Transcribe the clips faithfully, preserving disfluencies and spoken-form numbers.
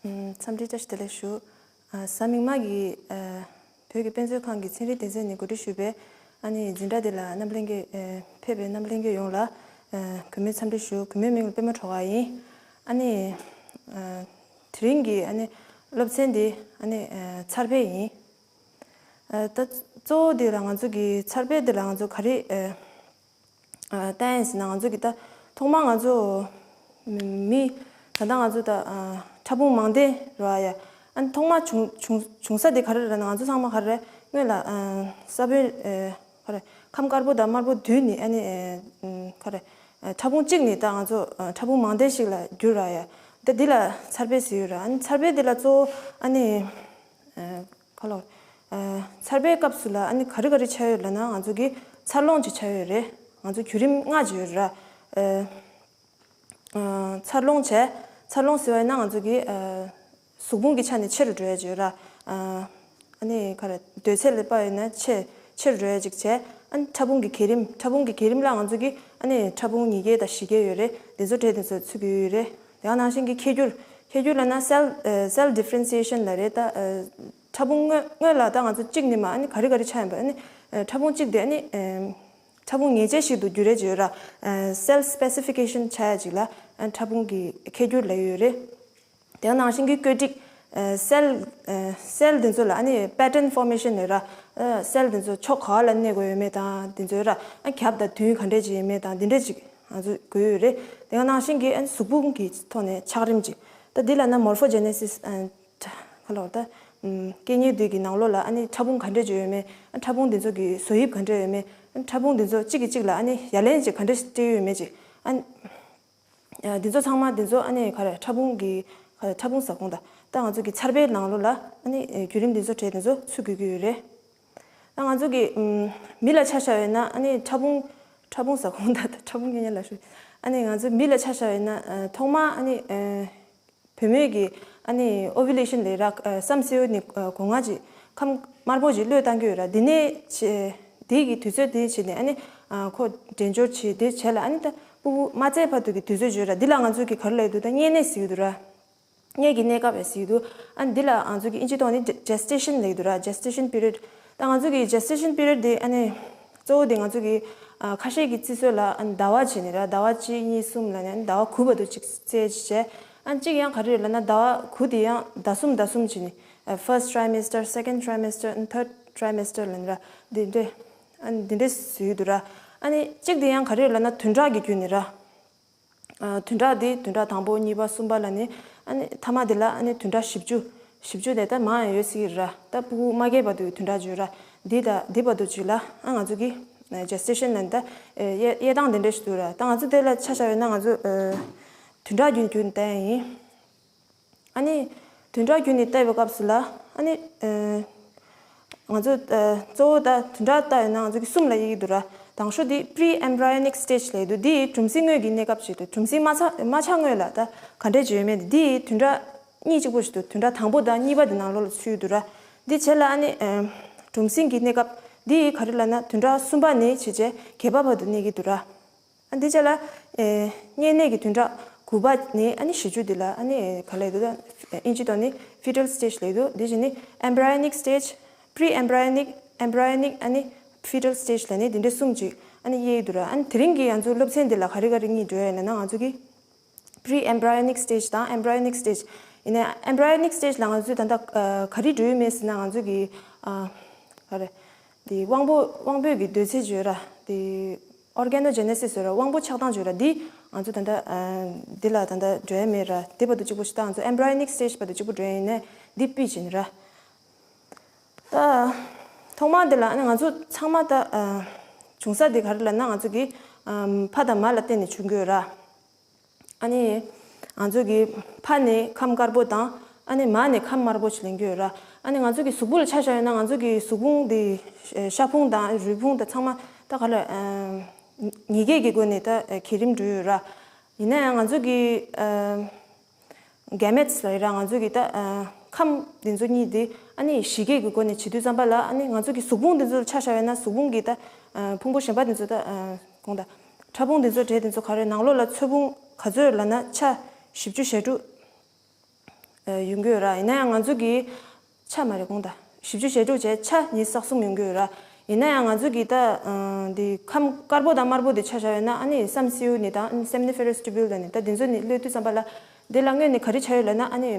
འཚམས་འདྲི་བཀྲ་ཤིས་བདེ་ལེགས་ཞུ། ཨ། གཟའ་མིག་དམར་གྱི་ཨ་བོད་ཀྱི་དཔེ་མཛོད་ཁང་གི་ཚན་རིག་སྡེ་ཚན་ནས་གོ་སྒྲིག་ཞུས་པའི་ཨ་ནི་འཛིན་གྲྭ་འདི་ལ་རྣམ་པ་ལྷན་རྒྱས་ཨ་ཕེབས་པའི་རྣམ་པ་ལྷན་རྒྱས་ཡོངས་ལ་ཨ་གུས་མོས་འཚམས་འདྲི་ཞུ། གུས་མོའི་མིང་ལ་པད་མ་གྲོགས་ཁ་ཡིན། ཨ་ནི་ཨ་དེ་རིང་གི་ཨ་ནི་སློབ་ཚན་འདི་ཨ་ནི་ཨ་འཚར་འཕེལ་ཡིན། ཨ་ད་གཙོ་བོ་འདི་ལ་ང་ཚོ་གི་འཚར་འཕེལ་འདི་ལ་ང་ཚོ་ག་རེ་ཨ་ཨ་བསྟན་ཡིན་ཟེར་ན། ང་ཚོ་གི་ད་ཐོག་མར་ང་ཚོ་མི་ད་ལྟ་ང་ཚོ་ད་ཨ་ཕྲ་ཕུང་མང་ལྡན་རེད་ཡ། ཨ་ནི་ཐོག་མར་བྱུང་བྱུང་བྱུང་ས་དེ་ག་རེ་རེད་ན། ང་ཚོ་ཚང་མ་ག་རེ་རེད། སྔོན་ལ་ཨ་ས་བོན་ཨ་ག་རེ་ཁམས་དཀར་པོ་དང་དམར་པོ་བསྡུས་ནས་ཨ་ནི་ཨ་ག་རེ་ཨ་ཕྲ་ཕུང་གཅིག་ནས་ད་ང་ཚོ་ཨ་ཕྲ་ཕུང་མང་ལྡན་ཞིག་ལ་གྱུར་རེད་ཡ། ད་འདི་ལ་འཚར་འཕེལ་ཟེར་ཡོད་ར། ཨ་ནི་འཚར་འཕེལ་འདི་ལ་གཙོ་བོ་ཨ་ནི་ཨ་ག་ལོ། ཨ་འཚར་འཕེལ་སྐབས་སུ་ལ་ཨ་ནི་ག་རེ་ག་རེ་ཆགས་ཡོད་ལབ་ན། ང་ཚོ་གི་འཚར་ལོངས་ཅིག་ཆགས་ཡོད་རེད། ང་ཚོ་བརྒྱུད་རིམ་ལྔ་ཅིག་ཡོད་རེད། ཨ་ཨ་འཚར་ལོངས་བྱས། འཚར་ལོངས་ཟེར་བ་ཡིན་ན་ང་ཚོ་གི་ཨ་གཟུགས་ཕུང་གི་ཆ་ནས་ཆེ་རུ་འགྲོ་ཡ་ཅིག་ཡོད་རེད། ཨ་ཨ་ནི་ག་རེ་འདོད་ཚད་ལ་དཔག་ཡོད་ན་ཆེ་ཆེ་རུ་འགྲོ་ཡ་ཅིག་བྱས། ཨ་ནི་ཕྲ་ཕུང་གི་བརྒྱུད་རིམ། ཕྲ་ཕུང་གི་བརྒྱུད་རིམ་ལ་ང་ཚོ་གི་ཨ་ནི་ཕྲ་ཕུང་ཉིས་བརྒྱ་དང་བཞི་བརྒྱ་ཡོད་རེད། འདི་ཚོ་གྲས་དེ་ཚོ་ཚུད་ཀྱི་ཡོད་རེད། དེ་ག་ནང་བཞིན་གྱི་ཁྱད་འགྱུར། ཁྱད་འགྱུར་ལབ་ན་cell ཨ་cell differentiation ལབ་རེད། ད་ཨ་ཕྲ་ཕུང་སྔོན་སྔོན་ལ་ད་ང་ཚོ་གཅིག་ནས་མར་ཨ་ནི་ག་རེ་ག་རེ་ཆགས་ཡིན་པ། ཨ་ནི་ཨ་ཕྲ་ཕུང་གཅིག་དེ་ཨ་ནི་ཨ་ཕྲ་ཕུང་ངེས་ཅན་ཞིག་ཏུ་འགྱུར་རེ་བྱེད་ཡོད་ར། ཨ་cell specification ཆགས་ཡ་ཅིག་ལ་ཨ་ཕྲ་ཕུང་གི་ཁྱད་འགྱུར་ལབ་ཡོད་རེད། དེ་ག་ནང་བཞིན་གྱི་བཀོད་སྒྲིག་ཨ་cell ཨ་cell དེ་ཚོ་ལ་ཨ་ནི་pattern formation ལབ་ར། ཨ་cell དེ་ཚོ་ཕྱོགས་ག་བ་ལ་གནས་དགོས་ཡོད་མེད་དང་དེ་ཚོ་ར། ཨ་རྒྱབ་དང་མདུན་ག་འདྲས་ཅིག་ཡོད་མེད་དང་དེ་འདྲས་ཅིག་ང་ཚོ་དགོས་ཡོད་རེད། དེ་ག་ནང་བཞིན་གྱི་ཨ་ནི་གཟུགས་ཕུང་གི་ཐོག་ནས་ཆགས་རིམ་ཅིག་ད་འདི་ལ་ན་morphogenesis ཨ་ག་ལོ། ད་ཨམ་སྐྱེ་དངོས་དེ་གི་ནང་ལོགས་ལ་ཨ་ནི་ཕྲ་ཕུང་ག་འདྲས་ཅིག་ཡོད་མེད། ཨ་ཕྲ་ཕུང་དེ་ཚོ་གི་བཟོ་དབྱིབས་ག་འདྲས་ཡོད་མེད། ཨ་ཕྲ་ཕུང་དེ་ཚོ་གཅིག་གིས་གཅིག་ལ་ཨ་ནི་ཡ་ལན་ཅིག་ག་འདྲས་སྤྲད་ཡོད་མེད་ཅིག་ཨ་ནི་ཨ་འདི་ཚོ་ཚང་མ་འདི་ཚོ་ཨ་ནི་ག་རེ་ཕྲ་ཕུང་གི་ག་རེ་ཕྲ་ཕུང་ཟ་ཁང་དང་ད་ང་ཚོ་གི་འཚར་བའི་ནང་ལོགས་ལ་ཨ་ནི་ཨ་བརྒྱུད་རིམ་འདི་ཚོ་གྲས་འདི་ཚོ་ཚུད་དགོས་ཀྱི་ཡོད་རེད། ད་ང་ཚོ་གི་ཨམ་མི་ལ་ཆ་བཞག་ཡོད་ན་ཨ་ནི་ཕྲ་ཕུང་ཕྲ་ཕུང་ཟ་ཁང་དང་ད་ཕྲ་ཕུང་གི་ཉེ་ལ་ཞུ། ཨ་ནི་ང་ཚོ་མི་ལ་ཆ་བཞག་ཡོད་ན་ཨ་ཐོག་མ་ཨ་ནི་ཨ་བུད་མེད་ཀྱི་ཨ་ནི་ovulation ལབ་ར། ཨ་བསམ་སེའུ་ནི་ཨ་སྒོ་ང་ཅིག་ཁམས་དམར་པོ་ཅིག་བློས་བཏང་གི་ཡོད་ར། འདི་ནས་བྱས་འདི་གི་དུས་ཚོད་འདི་བྱས་ནས་ཨ་ནི་ཨ་ཁོ་འདྲེན་སྦྱོར་བྱས་འདི་བྱས་ལ་ཨ་ནི་ད་ཕྲུ་གུ་མ་བཙས་བར་དུ་གི་དུས་ཚོད་བརྗོད་ར། འདི་ལ་ང་ཚོ་གི་ག་རེ་ལབ་ཡོད་འདུག་ད་གཉན་ནད་ཟེར་གྱི་འདུག་ར། གཉན་གྱི་གནས་སྐབས་ཟེར་གྱི་འདུག་ཨ་ནི་འདི་ལ་ང་ཚོ་གི་ཨིན་ཇི་ཐོག་ནས་gestation ལབ་ཀྱི་འདུག་ར། gestation period། ད་ང་ཚོ་གི་gestation period འདི་ཨ་ནི་གཙོ་བོ་དེ་ང་ཚོ་གི་ཨ་ཁ་ཤས་ཀྱི་རྩིས་སྲོལ་ལ་ཨ་ནི་ཟླ་བ་བྱས་ནས་ར། ཟླ་བ་གཅིག་གཉིས་གསུམ་ལབ་ནས་ཨ་ནི་ཟླ་བ་དགུ་བར་དུ་གཅིག་བཙས་བྱས། ཨ་ནི་གཅིག་ཡང་ག་རེ་ཡོད་ལབ་ན་ཟླ་བ་དགུ་དེ་ཡང་ཟླ་གསུམ་ཟླ་གསུམ་བྱས་ནས་ཨ་first trimester, second trimester, and third trimester ལབ་ནས་ར། འདི་འདྲས་ཨ་ནི་འདི་འདྲས་ཟེར་གྱི་འདུག་ར། ཨ་ནི་གཅིག་དེ་ཡང་ག་རེ་ཡོད་ལབ་ན་བདུན་ཕྲག་གི་བརྒྱུད་ནས་ར། ཨ་བདུན་ཕྲག་འདི་བདུན་ཕྲག་དང་པོ་གཉིས་པ་གསུམ་པ་ལབ་ནས་ཨ་ནི་མཐའ་མ་འདི་ལ་ཨ་ནི་བདུན་ཕྲག་བཞི་བཅུ། བཞི་བཅུ་དེ་ད་མང་ཡང་ཡོད་སྲིད་ཀྱི་ར། ད་ཕྲུ་གུ་མ་སྐྱེས་བར་དུ་བདུན་ཕྲག་བརྗོད་ར། འདི་ད་འདི་བར་དུ་ཅིག་ལ་ཨ་ང་ཚོ་གི་ཨ་gestation ལབ་ནས་ད་ཨེ་དབྱེ་དབྱེ་སྟངས་འདི་འདྲ་ཞིག་འདུག་ར། ད་ང་ཚོ་དེ་ལ་ཆ་བཞག་ཡོད་ན་ང་ཚོ་ཨ་བདུན་ཕྲག་བརྒྱུད་བརྒྱུད་ནས་བལྟ་ཡ་ཡིན། ཨ་ནི་བདུན་ཕྲག་བརྒྱུད་ནས་བལྟས་པའི་སྐབས་སུ་ལ་ཨ་ནི་ཨ་ང་ཚོ་ཨ་གཙོ་བོ་ད་བདུན་ཕྲག་བལྟས་ཡོད་ན་ང་ཚོ་གི་གསུམ་ལ་དབྱེ་གི་འདུག་ར། དང་ཤོས་དེ་pre embryonic stage ལབ་ཀྱི་འདུག་འདི་གྲུམ་སྲིང་སྔོན་གྱི་གནས་སྐབས་ཅིག་འདུག་གྲུམ་སྲིང་མ་ཆགས་མ་ཆགས་སྔོན་ལ་ད་ག་འདྲས་ཅིག་ཡོད་མེད་དེ། འདི་བདུན་ཕྲག་གཉིས་གཅིག་པོ་ཞིག་འདུག་བདུན་ཕྲག་དང་པོ་དང་གཉིས་པ་དེ་ནང་ལོགས་ལ་ཚུད་ཀྱི་འདུག་ར། འདི་བྱས་ལ་ཨ་ནི་ཨ་གྲུམ་སྲིང་གི་གནས་སྐབས་འདི་ག་རེ་ལབ་ན་བདུན་ཕྲག་གསུམ་པ་ནས་བྱས་བྱས་བརྒྱད་པ་བར་དུ་གནས་ཀྱི་འདུག་ར། ཨ་འདི་ཆ་ལ་ཨེ་གཉན་ནད་ཀྱི་བདུན་ཕྲག་དགུ་པ་ནས་ཨ་ནི་བཞི་བཅུ་འདི་ལ་ཨ་ནི་ག་ལབ་འདུག་ད་ཨིན་ཇི་ཐོག་ནས་fetal stage ལབ་འདུག་འདི་བཞིན་ནི་embryonic stage, pre embryonic, embryonic ཨ་ནི་fetal stage ལབ་ནས་འདི་འདྲ་གསུམ་ཅིག་ཨ་ནི་དབྱེ་ཡི་འདུག་ར། ཨ་ནི་དེ་རིང་གི་ང་ཚོའི་སློབ་ཚན་འདི་ལ་ག་རེ་ག་རེ་གཉིས་འགྲོ་ཡ་ལབ་ན་ང་ཚོ་གི pre embryonic stage དང་embryonic stage། ཡིན་ནའི་embryonic stage ལ་ང་ཚོས་ད་ལྟ་ཨ་ག་རེ་འགྲོ་ཡི་མེད་ཟེར་ན་ང་ཚོ་གི་ཨ་ག་རེ་འདི་དབང་པོ་དབང་པོའི་གི་འདོད་ཚུལ་བརྗོད་ར། འདི་organogenesis ཟེར་ར། དབང་པོ་ཆགས་སྟངས་བརྗོད་ར། འདི་ང་ཚོ་ད་ལྟ་ཨ་འདི་ལ་ད་ལྟ་འགྲོ་ཡ་མེད་ར། འདི་བར་དུ་གཅིག་པོ་ཞིག་ད་ང་ཚོ་embryonic stage བར་དུ་གཅིག་པོ་འགྲོ་ཡ་ཡིན་ནའི་འདི་སྤུས་ཅན་ར། ད་ཐོག་མ་འདི་ལ་ཨ་ནི་ང་ཚོ་ཚང་མ་ད་ཨ་བྱུང་ས་འདི་ག་རེ་ལབ་ན་ང་ཚོ་གི་ཨ་ཕ་དང་མ་ལ་བརྟེན་ནས་བྱུང་གི་ཡོད་ར། ཨ་ནི་ང་ཚོ་གི་ཕ་ནི་ཁམས་དཀར་པོ་དང་ཨ་ནི་མ་ནི་ཁམས་དམར་པོ་ཞིག་ལེན་གྱི་ཡོད་ར། ཨ་ནི་ང་ཚོ་གི་གཟུགས་པོ་ལ་ཆ་བཞག་ཡོད་ན་ང་ཚོ་གི་གཟུགས་ཕུང་འདི་ཤ་ཕུང་དང་རུས་ཕུང་དང་ཚང་མ་ད་ག་ལ་ཨ་ཉིས་ཀའི་གི་སྒོ་ནས་ད་ཨ་གྱེས་རིམ་འགྲོ་ཡོད་ར། ཡིན་ན་ཡང་ང་ཚོ་གི་ཨ་gametes ལབ་ཡ་ར། ང་ཚོ་གི་ད་ཨ་ཁམས་འདི་ཚོ་གཉིས་འདི་ཨ་ནི་བཞི་གའི་གི་སྒོ་ནས་བྱེད་དུས་ཙམ་པ་ལ་ཨ་ནི་ང་ཚོ་གི་གཟུགས་ཕུང་འདི་ཚོ་ལ་ཆ་བཞག་ཡོད་ན་གཟུགས་ཕུང་གི་ད་ཨ་ཕུང་པོ་གཞན་པ་འདི་ཚོ་ད་ཨ་གོང་ད་ཕྲ་ཕུང་འདི་ཚོ་གྲས་འདི་ཚོ་ག་རེ་ནང་ལོགས་ལ་ཚོས་ཕུང་ག་ཚོད་ལབ་ན་ཆ་བཞི་བཅུ་ཞེ་དྲུག་ཡོང་གི་ཡོད་ར། ཡིན་ན་ཡང་ང་ཚོ་གི་ཆ་མ་རེད་གོང་ད། བཞི་བཅུ་ཞེ་དྲུག་བྱས་ཆ་ཉི་ཤུ་རྩ་གསུམ་ཡོང་གི་ཡོད་ར། ཡིན་ན་ཡང་ང་ཚོ་གི་ད་འདི་ཁམས་དཀར་པོ་དང་དམར་པོ་དེ་ཆ་བཞག་ཡོད་ན་ཨ་ནི་སམ་སིའུ་ནི་དང་སེམ་ནི་ཕེ་རོས་ཊི་བིལ་ལ་ནི་ད་དེ་ཚོ་ནི་གློད་དུས་ཙམ་པ་ལ་དེ་ལ་དངོས་ནི་ག་རེ་ཆ་ཡོད་ལབ་ན་ཨ་ནི་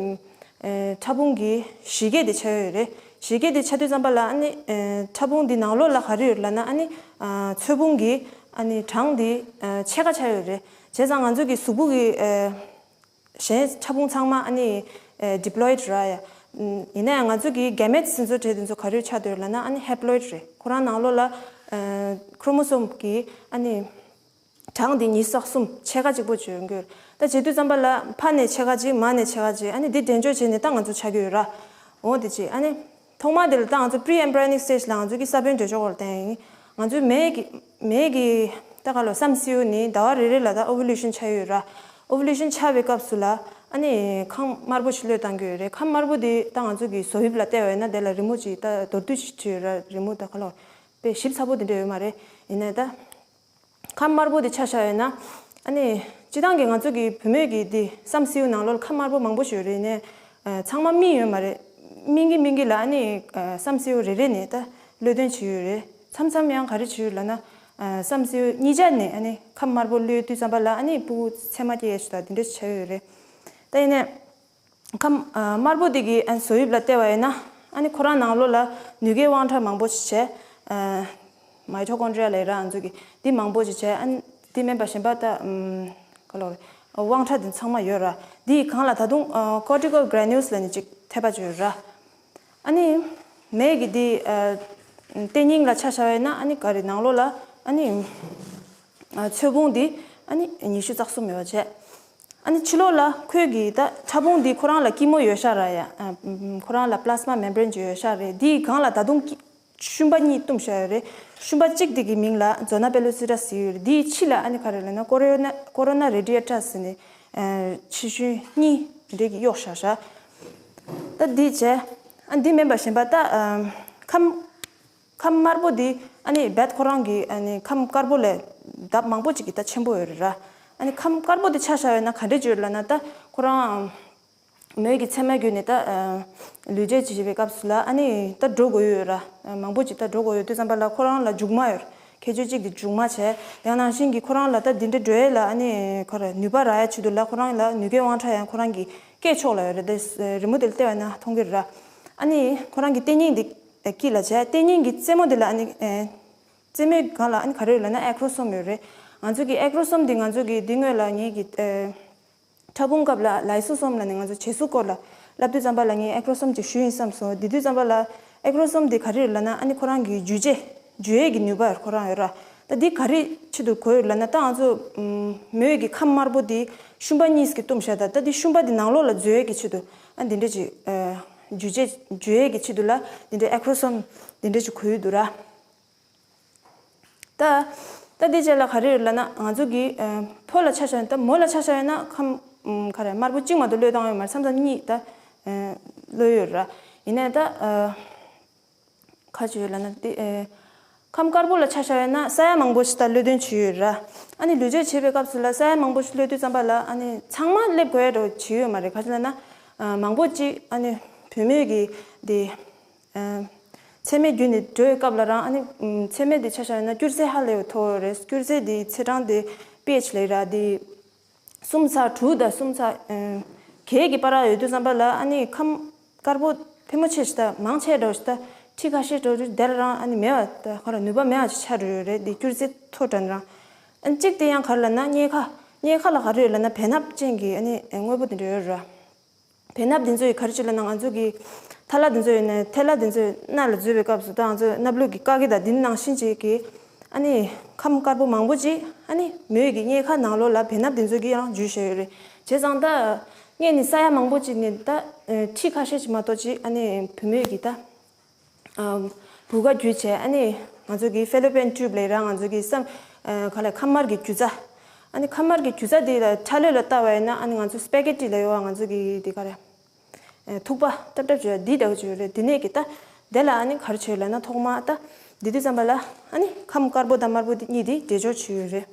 ཕྲ་ཕུང་གི་གཞི་སྐད་དེ་ཆ་ཡོད་རེད། གཞི་སྐད་དེ་ཆ་དུས་ཙམ་པ་ལ་ཨ་ནི་ཕྲ་ཕུང་འདི་ནང་ལོགས་ལ་ག་རེ་ཡོད་ལབ་ན་ཨ་ནི་ཚོས་ཕུང་གི་ཨ་ནི་གྲངས་འདི་ཕྱེད་ཀ་ཆ་ཡོད་རེད། བྱས་ཙང་ང་ཚོ་གི་གཟུགས་པོ་གི་གཞན་ཕྲ་ཕུང་ཚང་མ་ཨ་ནི་ཌི་པོ་ལོ་ཡི་ཌི་ར་ཡ། ཡིན་ན་ཡང་ང་ཚོ་གི་གེ་མེ་ཊི་སི་ཚོ་གྲས་དེ་ཚོ་ག་རེ་ཆགས་བསྡད་ཡོད་ལབ་ན་ཨ་ནི་ཧེ་པོ་ལོ་ཡི་ཌི་རེད། ཁོ་རང་ནང་ལོགས་ལ་ཁྲོ་མོ་སོམ་གི་ཨ་ནི་གྲངས་དེ་ཉི་ཤུ་རྩ་གསུམ་ཕྱེད་ཀ་གཅིག་པོ་བྱོན་གྱི་ཡོད། ད་བྱེད་དུས་ཙམ་པ་ལ་ཕ་ནས་ཕྱེད་ཀ་གཅིག་མ་ནས་ཕྱེད་ཀ་གཅིག་ཨ་ནི་འདི་འདྲེན་འཇོག་བྱས་ནས་ད་ང་ཚོ་ཆགས་ཀྱི་ཡོད་ར། འོ་དེ་གཅིག་ཨ་ནི། ཐོག་མ་དེ་ལ་ད་ང་ཚོ་pre embryonic stage ལ་ང་ཚོ་གི་ས་བོན་འདྲེན་འཇོག་སྐོར་བསྟན་ཡིན། ང་ཚོའི་མའི་གི་མའི་གི་ད་ག་ལོ་སམ་སིའུ་ནི་ཟླ་བ་རེ་རེ་ལ་ད་ཨོ་ཝུ་ལུ་ཤན་ཆགས་ཡོད་ར། ཨོ་ཝུ་ལུ་ཤན་ཆགས་པའི་སྐབས་སུ་ལ་ཨ་ནི་ཁམས་དམར་པོ་ཞིག་གློད་བཏང་གི་ཡོད་རེད། ཁམས་དམར་པོ་དེ་ད་ང་ཚོ་གི་བཟོ་དབྱིབས་ལ་བལྟས་པ་ཡིན་ན་དེ་ལ་རི་མོ་ཅིག་ད་མདོར་བསྡུས་ཤིག་བྲིས་ཡོད་ར། རི་མོ་ད་ག་ལོ་དཔེ་ཞིབ་ཚགས་པོ་དེ་འདྲ་ཡོད་མ་རེད། ཡིན་ནའི་ད། ཁམས་དམར་པོ་དེ་ཆ་བཞག་ཡོད་ན། ཨ་ནི། སྤྱི་བཏང་གི་ང་ཚོ་གི་བུད་མེད་ཀྱི་དེ་སམ་སིའུ་ནང་ལོགས་ལ་ཁམས་དམར་པོ་མང་པོ་ཞིག་ཡོད་རེད་ནས། ཚང་མ་སྨིན་ཡོད་མ་རེད། སྨིན་གྱི་སྨིན་གྱི་ལ་ཨ་ནི། སམ་སིའུ་རེ་རེ་ནས་ད་གློད་སྟོན་བྱས་ཡོད་རེད། མཚམས་མཚམས་ཡང་ག་རེ་བྱས་ཡོད་ལབ་ན། སམ་སིའུ་གཉིས་ཆ་ནས་ཨ་ནི་ཁམས་དམར་པོ་གློད་དུས་ཙམ་པ་ལ་ཨ་ནི་སྤུ་གུ་མཚེ་མ་སྐྱེ་ཡས་ཞིག་དང་དེ་འདྲ་ཞིག་ཆགས་ཡོད་རེད། ད་ཡིན་ནའི། ཁམས་ཨ་དམར་པོ་དེ་གི་ཨ་བཟོ་དབྱིབས་ལ་བལྟས་པ་ཡིན་ན་ཨ་ནི་ཁོ་རང་ནང་ལོགས་ལ་ནུས་རྒྱུའི་དབང་ཕྲ་མང་པོ་ཞིག་བྱས། ཨ་མའི་ཊོ་ཀོན་ཌི་རི་ཡ་ལབ་ཡ་ར་ང་ཚོ་གི་དེ་མང་པོ་ཞིག་བྱས། ཨ་ནི་དེ་མིན་པ་གཞན་པ་ད་ཨམ་ག་ལོ་རེད། དབང་ཕྲ་དེ་ཚང་མ་ཡོད་ར། དེ་ཡི་སྒང་ལ་ད་དུང་ཨ་ཀོར་ཊི་ཀལ་གྷ་རེ་ནིའུ་སི་ལབ་ནས་ཅིག་ཐེབས་པ་ཅིག་ཡོད་ར། ཨ་ནི་མའི་གི་དེ་ཨ་ལྟེ་སྙིང་ལ་ཆ་བཞག་པ་ཡིན་ན་ཨ་ནི་ག་རེ་ནང་ལོགས་ལ་ཨ་ནི། ཚོས་ཕུང་འདི་ཨ་ནི་ཉི་ཤུ་རྩ་གསུམ་ཡོད་བྱས། ཨ་ནི་ཕྱི་ལོགས་ལ་ཁོས་ཀྱི་ད་ཕྲ་ཕུང་འདི་ཁོ་རང་ལ་སྐྱི་མོ་ཡོད་ཤག་ར་ཡ། ཁོ་རང་ལ་པི་ལ་སི་མ་མེམ་བྷི་རེན་ཅིག་ཡོད་ཤག་རེད། འདིའི་སྒང་ལ་ད་དུང་སྐྱི་ཤུན་པ་གཉིས་བཏུམས་བཞག་ཡོད་རེད། ཤུན་པ་གཅིག་དེ་གི་མིང་ལ་ཛོ་ན་པེ་ལོ་སི་ཊ་ཟེར་ཡོད་རེད། འདིའི་ཕྱི་ལ་ཨ་ནི་ག་རེ་ལབ་ན་ཀོ་རོ་ན་ཀོ་རོ་ན་རེ་ཌི་ཡེ་ཊ་ཟེར་ནས་ཕྱི་ཤུན་གཉིས་འདྲེ་གི་གཡོག་བཞག་ཤག་ད་འདི་བྱས་ཨ་འདི་མིན་པ་གཞན་པ་ད་ཁམས། ཁམས་དམར་པོ་འདི་ཨ་ནི་རྦད་ཁོ་རང་གི་ཨ་ནི་ཁམས་དཀར་པོ་ལས་ལྡབ་མང་པོ་ཅིག་གི་ད་ཆེན་པོ་ཡོད་རེད་ར། ཨ་ནི་ཁམས་དཀར་པོ་འདི་ཆ་བཞག་ཡོད་ན་ག་འདྲས་ཅིག་ཡོད་ལབ་ན་ད་ཁོ་རང་མོས་ཀྱི་མཚན་མ་བརྒྱུད་ནས་ད་ལུས་འབྲེལ་བྱེད་པའི་སྐབས་སུ་ལ་ཨ་ནི་ད་འགྲོ་དགོས་ཡོད་ར། མང་པོ་ཅིག་ད་འགྲོ་དགོས་ཡོད་དུས་ཙམ་པ་ལ་ཁོ་རང་ལ་མཇུག་མ་ཡོད། ཁྱད་ཆོས་གཅིག་དེ་མཇུག་མ་བྱས། ཡང་ནང་བཞིན་གྱི་ཁོ་རང་ལ་ད་འདི་འདྲ་འགྲོ་ཡས་ལ་ཨ་ནི་ཁོ་ར་ནུས་པ་རག་ཡ་ཆེད་དུ་ལ་ཁོ་རང་ལ་ནུས་རྒྱུའི་དབང་ཕྲ་ཡང་ཁོ་རང་གི་སྐེ་ཕྱོགས་ལ་ཡོད་རེད། དེ་རི་མོ་དེ་ལ་བལྟས་པ་ན་མཐོང་གི་རེད་ར། ཨ་ནི་ཁོ་རང་གི་ལྟེ་སྙིང་འདི་དཀྱིལ་ལ་བྱས། ལྟེ་སྙིང་གི་རྩེ་མོ་འདི་ལ་ཨ་ནི་ཨེ། རྩེ་མོའི་སྒང་ལ་ཨ་ནི་ག་རེ་ཡོད་ལབ་ན་ཨེ་ཀྲོ་སོམ་ཡོད་རེད། ང་ཚོ་གི་ཨེ་ཀྲོ་སོམ་འདི་ང་ཚོ་གི་འདི་སྔོན་ལ་ངེད་ཀྱི་ཨེ། ཕྲ་ཕུང་སྐབས་ལ་ལའི་སོ་སོམ་ལབ་ནས་ང་ཚོ་བྱེད་གཟུགས་སྐོར་ལ་ལབ་དུས་ཙམ་པ་ལ་ངས་ཨེ་ཀྲོ་སོམ་ཅིག་ཞུས་ཡིན་བསམ་སོང་། དེ་དུས་ཙམ་པ་ལ་ཨེ་ཀྲོ་སོམ་འདི་ག་རེ་ཡོད་ལབ་ན་ཨ་ནི་ཁོ་རང་གི་འཇུ་བྱེད་འཇུ་ཡས་ཀྱི་ནུས་པ་ཁོ་རང་ཡོད་ར། ད་འདི་ག་རེ་ཆེད་དུ་དགོས་ཡོད་ལབ་ན་ད་ང་ཚོ་མོས་ཀྱི་ཁམས་དམར་པོ་འདི་ཤུན་པ་གཉིས་ཀྱིས་བཏུམས་བཞག་ད་ད་འདི་ཤུན་པ་འདི་ནང་ལོགས་ལ་འཛུལ་ཡས་ཀྱི་ཆེད་དུ། ཨ་འདི་འདྲ་ཅིག་ཨ་འཇུ་བྱེད་འཇུ་ཡས་ཀྱི་ཆེད་དུ་ལ་འདི་འདྲའི་ཨེ་ཀྲོ་སོམ་འདི་འདྲ་ཅིག་གོ་ཡི་འདུག་ར། ད་ད་འདི་རྗེས་ལ་ག་རེ་ཡོད་ལབ་ན་ང་ཚོ་གི་ཨ་ཕོ་ལ་ཆ་བཞག་ན་ད་མོ་ལ་ཆ་བཞག་ཡོད་ན་ཁམས་ཨམ་ག་རེ་དམར་པོ་གཅིག་མ་གཏོགས་གློད་བཏང་ཡོད་མ་རེད། མཚམས་མཚམས་གཉིས་ད་ཨ་གློད་ཡོད་ར། ཡིན་ནའི་ད་ཨ། ཁ་ཅིག་ཡོད་ལབ་ན་དེ་ཨེ། ཁམས་དཀར་པོ་ལ་ཆ་བཞག་ཡོད་ན་ས་ཡ་མང་པོ་ཞིག་ད་གློད་སྟོན་བྱས་ཡོད་ར། ཨ་ནི་ལུས་འབྲེལ་བྱེད་པའི་སྐབས་སུ་ལ་ས་ཡ་མང་པོ་ཞིག་གློད་དུས་ཙམ་པ་ལ་ཨ་ནི་ཚང་མ་སླེབས་དགོས་ཡ་འདྲ་བོ་བྱས་ཡོད་མ་རེད། ག་ཅི་ལབ་ན་ཨ་མང་པོ་ཅིག་ཨ་ནི་བུད་མེད་ཀྱི་དེ་ཨ་མཚན་མོ་བརྒྱུད་ནས་འགྲོ་བའི་སྐབས་ལ་རང་ཨ་ནི་མཚན་མོ་དེ་ཆ་བཞག་ཡོད་ན་སྐྱུར་རྩི་ཧ་ལས་པའི་མཐོ་བོ་རེད། སྐྱུར་རྩི་དེ་ཚེས་གྲངས་དེ་པི་ཨེཆ་ལབ་ཡ་ར་དེ། གསུམ་ཚེག་དྲུག་དང་གསུམ་ཚེག་ཨ་བརྒྱད་ཀྱི་བར་ཡོད་དུས་ཙམ་པ་ལ་ཨ་ནི་ཁམས་དཀར་པོ་ཕལ་མོ་ཆེ་ཞིག་ད་མང་ཆེ་འདྲ་བོ་ཞིག་ད་ཁྲི་ཁ་ཤས་འདྲ་བོ་དེ་ལ་རང་ཨ་ནི་མེད་པ་ད་ཁོ་རང་ནུས་པ་མེད་པ་ཞིག་ཆགས་འགྲོ་ཡོད་རེད། དེ་སྐྱུར་རྩི་མཐོ་དྲགས་ནི་རང་། ཨ་ནི་གཅིག་དེ་ཡང་ག་རེ་ལབ་ན་མངལ་ཁ་མངལ་ཁ་ལ་ག་རེ་ཡོད་ལབ་ན་བེ་སྣབས་ཅན་གྱི་ཨ་ནི་དངོས་པོ་དེ་འདྲ་ཡོད་རེད། བེ་སྣབས་འདི་ཚོ་ཡི་ག་རེ་བྱེད་ལབ་ན་ང་ཚོ་གི་ཐལ་བ་འདི་ཚོ་ཡོད་ནས་ཐལ་བ་འདི་ཚོ་སྣ་ལ་འཛུལ་བའི་སྐབས་སུ་ད་ང་ཚོ་སྣབས་ལུད་ཀྱི་ཀ་གི་དང་འདི་ནང་བཞིན་ཅིག་གི་ཨ་ནི་ཁམས་དཀར་པོ་མང་པོ་ཅིག་ཨ་ནི་མོས་ཀྱི་མངལ་ཁ་ནང་ལོགས་ལ་བེ་སྣབས་འདི་ཚོ་གི་ཡང་འཇུས་བཞག་ཡོད་རེད། བྱས་ཙང་ད་མངལ་ནི་ས་ཡ་མང་པོ་ཅིག་ནི་ད་ཁྲི་ཁ་ཤས་ཅིག་མ་གཏོགས་ཅིག་ཨ་ནི་བུད་མེད་ཀྱི་ད། བུ་ག་བརྒྱུད་བྱས་ཨ་ནི་ང་ཚོ་གི་ཕེ་ལོ་པི་ཡན་ཊིའུབ་ལབ་ར་ང་ཚོ་གི་སམ་ག་ལ་ཁམས་དམར་གྱི་རྒྱུ་རྩ། ཨ་ནི་ཁམས་དམར་གྱི་རྒྱུ་རྩ་དེ་ལ་ཁྲ་ལོད་ལ་བལྟ་བ་ཡིན་ན་ཨ་ནི་ང་ཚོ་སྤེ་གེ་ཊི་ལབ་ཡོད་པ་ང་ཚོ་གི་དེ་ག་རེ། ཐུག་པ་ཏབ་ཏབ་བྱས་འདི་འདྲ་བོ་ཅིག་ཡོད་རེད། དེ་ནས་གི་ད་དེ་ལ་ཨ་ནི་ག་རེ་བྱས་ཡོད་ལབ་ན་ཐོག་མ་ད་འདི་དུས་ཙམ་པ་ལ་ཨ་ནི་ཁམས་དཀར་པོ་དང་དམར་པོ་དེ་གཉིས་དེ་འདྲེས་སྦྱོར་བྱས་ཡོད་རེད།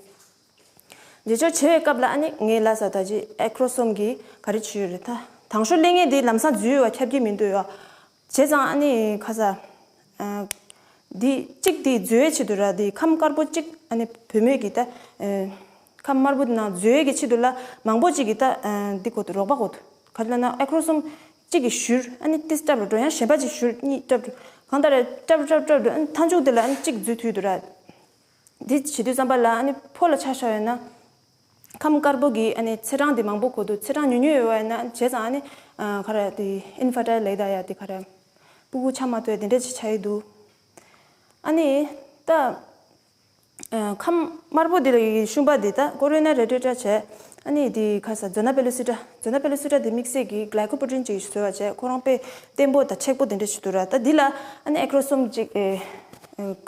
འདྲེས་སྦྱོར་བྱེད་པའི་སྐབས་ལ་ཨ་ནི་ངས་ལབ་ས་ད་ཅི་ཨེ་ཀྲོ་སོམ་གྱི་ག་རེ་བྱས་ཡོད་རེད་ད། དང་ཤོས་སླེབས་མཁན་དེ་ལམ་སང་འཛུལ་བ་ཁྱབ་ཀྱི་མི་འདུག་ཡ། བྱས་ཙང་ཨ་ནི་ཁ་ས། འདི་གཅིག་དེ་འཛུལ་ཡས་ཆེད་དུ་ར་དེ་ཁམས་དཀར་པོ་གཅིག་ཨ་ནི་བུད་མེད་ཀྱི་ད། ཁམས་དམར་པོ་དེ་ནང་འཛུལ་ཡས་ཀྱི་ཆེད་དུ་ལ་མང་པོ་གཅིག་གི་ད། འདི་གོ་དུ་རོགས་པ་གོ་དུ་ག་ལ་ན་ཨེ་ཁྲོ་སོམ་གཅིག་གི་ཞུར་ཨ་ནི་ཏིས་སྟབས་རུ་འགྲོ་ཡང་གཞན་པ་གཅིག་ཞུར་གཉིས་སྟབས་རུ་གང་ལྟར་སྟབས་རུ་སྟབས་རུ་སྟབས་རུ་ཨ་ནི་མཐའ་མཇུག་དེ་ལ་ཨ་ནི་གཅིག་འཛུལ་ཐུབ་དུ་ར། འདི་བྱེད་དུས་ཙམ་པ་ལ་ཨ་ནི་ཕོ་ལ་ཆ་བཞག་ཡོད་ན། ཁམས་དཀར་པོ་གི་ཨ་ནི་ཚེས་གྲངས་འདི་མང་པོ་གོ་དུས་ཚེས་གྲངས་ཉུང་ཉུང་ཡོད་པ་ཡིན་ན་བྱས་ཙང་ཨ་ནི་ག་རེ་དེ་ཨིན་ཕར་ཊའིལ་ལེགས་ད་ཡ་དེ་ག་རེ་སྤུ་གུ་ཆགས་མ་ཐུབ་དེ་འདྲ་ཅིག་ཆགས་ཡི་འདུག་ཨ་ནི་ད་ཁམས་དམར་པོ་འདི་ལ་ཤུན་པ་འདི་ད་ཀོ་རོ་ན་རེ་ཏྲེ་ཊ་བྱས་ཨ་ནི་དེ་ག་ས་ཛོ་ན་པེ་ལུ་སི་ཏྲ་ཛོ་ན་པེ་ལུ་སི་ཏྲ་དེ་དམིགས་བསལ་གྱི་གླའི་ཀོ་པོ་ཊིན་ཅིག་བཟོས་པ་བྱས་ཁོ་རང་དཔེ་བརྟན་པོ་དང་མཁྲེགས་པོ་དེ་འདྲ་ཞིག་འདུག་ར། ད་འདི་ལ་ཨ་ནི་ཨེ་ཁྲོ་སོམ་གཅིག་ཨེ།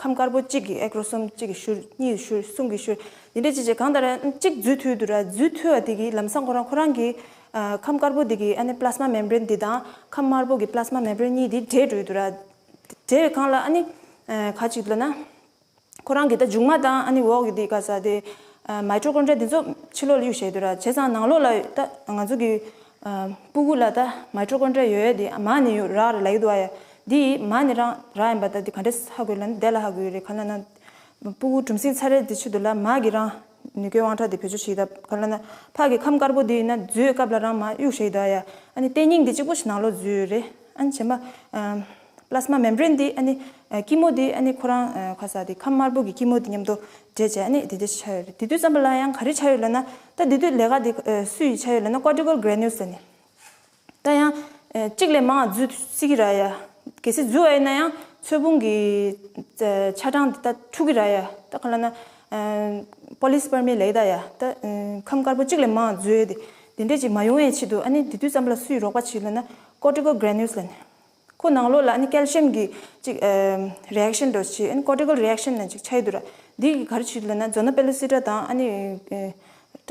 ཁམས་དཀར་པོ་གཅིག་གི་ཨེ་ཁྲོ་སོམ་གཅིག་གི་ཤུར་གཉིས་ཀྱི་ཤུར་གསུམ་གྱི་ཤུར་འདི་འདྲ་ཅིག་བྱས་གང་ལྟར་གཅིག་འཛུལ་ཐུབ་འདུག་ར། འཛུལ་ཐུབ་པ་དེ་གི་ལམ་སང་ཁོ་རང་ཁོ་རང་གི་ཁམས་དཀར་པོ་དེ་གི་ཨ་ནི་པླ་སྨ་མེམ་བྷ་རེན་འདི་དང་ཁམས་དམར་པོ་གི་པླ་སྨ་མེམ་བྷ་རེན་གཉིས་དེ་འདྲེས་འགྲོ་ཡི་འདུག་ར། འདྲེས་པའི་སྒང་ལ་ཨ་ནི་ག་ཅིག་ལབ་ན། ཁོ་རང་གི་ད་མཇུག་མ་དང་ཨ་ནི་འོག་གི་དེ་ག་ས་དེ་མའི་ཊོ་ཀོན་ཌྲི་ཡ་དེ་ཚོ་ཕྱི་ལོགས་ལ་གཡུག་བཞག་འདུག་ར། བྱས་ཙང་ནང་ལོགས་ལ་ད་ང་ཚོ་གི་སྤུ་གུ་ལ་ད་མའི་ཊོ་ཀོན་ཌྲི་ཡ་ཡོད་ཡ་དེ་མ་ནི་ཡོད་རག་ར་ལབ་ཀྱི་འདུག་ཨ་ཡ། འདི་མ་ནི་རང་རག་ཡིན་པ་ད་དེ་ག་འདྲས་ཧ་གོ་ལབ་ན་དེ་ལ་ཧ་གོ་ཡོད་རེད། ག་ལབ་ན་སྤུ་གུ་གྲུམ་སྲིང་ཚར་རེ་དེ་ཆེད་དུ་ལ་མ་གི་རང་ནུས་རྒྱུའི་དབང་ཕྲ་དེ་བེད་སྤྱོད་བྱེད་ད་ག་ལབ་ན་ཕ་གི་ཁམས་དཀར་པོ་དེ་ཡིན་ན་འཛུལ་སྐབས་ལ་རང་མ་གཡུག་བཞག་འདུག་ཨ་ཡ། ཨ་ནི་ལྟེ་སྙིང་དེ་གཅིག་པོ་ཞིག་ནང་ལོགས་འཛུལ་ཡོད་རེད། ཨ་ནི་བྱས་མ། པླ་སྨ་མེམ་བྷ་རེན་འདི་ཨ་ནི་ཨ་སྐྱི་མོ་འདི་ཨ་ནི་ཁོ་རང་ཨ་ཁ་ས་འདི་ཁམས་དམར་པོ་གི་སྐྱི་མོ་འདི་མཉམ་དུ་འདྲེས་བྱས་ཨ་ནི་འདི་འདྲ་ཞིག་ཆགས་ཡོད་རེད། དེ་དུས་ཙམ་པ་ལ་ཡང་ག་རེ་ཆགས་ཡོད་ལབ་ན་ད་འདི་དུས་ལས་ཀ་འདི་ཨ་སུ་ཡིས་ཆགས་ཡོད་ལབ་ན་ཀོར་ཊི་ཀལ་གྷ་རེ་ནིའུ་ལས་ཟེར་ནས་ད་ཡང་ཨ་གཅིག་ལས་མང་འཛུལ་སྲིད་ཀྱི་ར་ཡ། གལ་སྲིད་འཛུལ་བ་ཡིན་ན་ཡང་ཚོས་ཕུང་གི་ཨ་ཆ་གྲངས་འདི་ད་འཁྲུག་གི་ར་ཡ། ད་ག་ལབ་ན་ཨ་པོ་ལི་སི་པར་མི་ལབ་ད་ཡ། ད་ཨ་ཁམས་དཀར་པོ་གཅིག་ལས་མང་འཛུལ་ཡོད་དེ་འདི་འདྲས་ཅིག་མ་ཡོང་ཡའི་ཆེད་དུ་ཨ་ནི་འདི་དུས་ཙམ་པ་ལ་སུ་ཡིས་རོགས་པ་བྱས་ལབ་ན་ཀོར་ཊི་ཀལ་གྷ་རེ་ནིའུ་ལས་ནས། ཁོ་ནང་ལོགས་ལ་ཨ་ནི་ཀལ་ཤི་ཡམ་གྱི་ཅིག་ཨ་རི་ཨེག་ཤན་འདྲ་བྱས་ཨ་ནི་ཀོར་ཊི་ཀལ་རི་ཨེག་ཤན་ལབ་ཅིག་ཆགས་ཡི་འདུག་ར། འདི་གི་ག་རེ་བྱེད་ལབ་ན་ཛོ་ན་པེ་ལུ་སི་ཏྲ་དང་ཨ་ནི་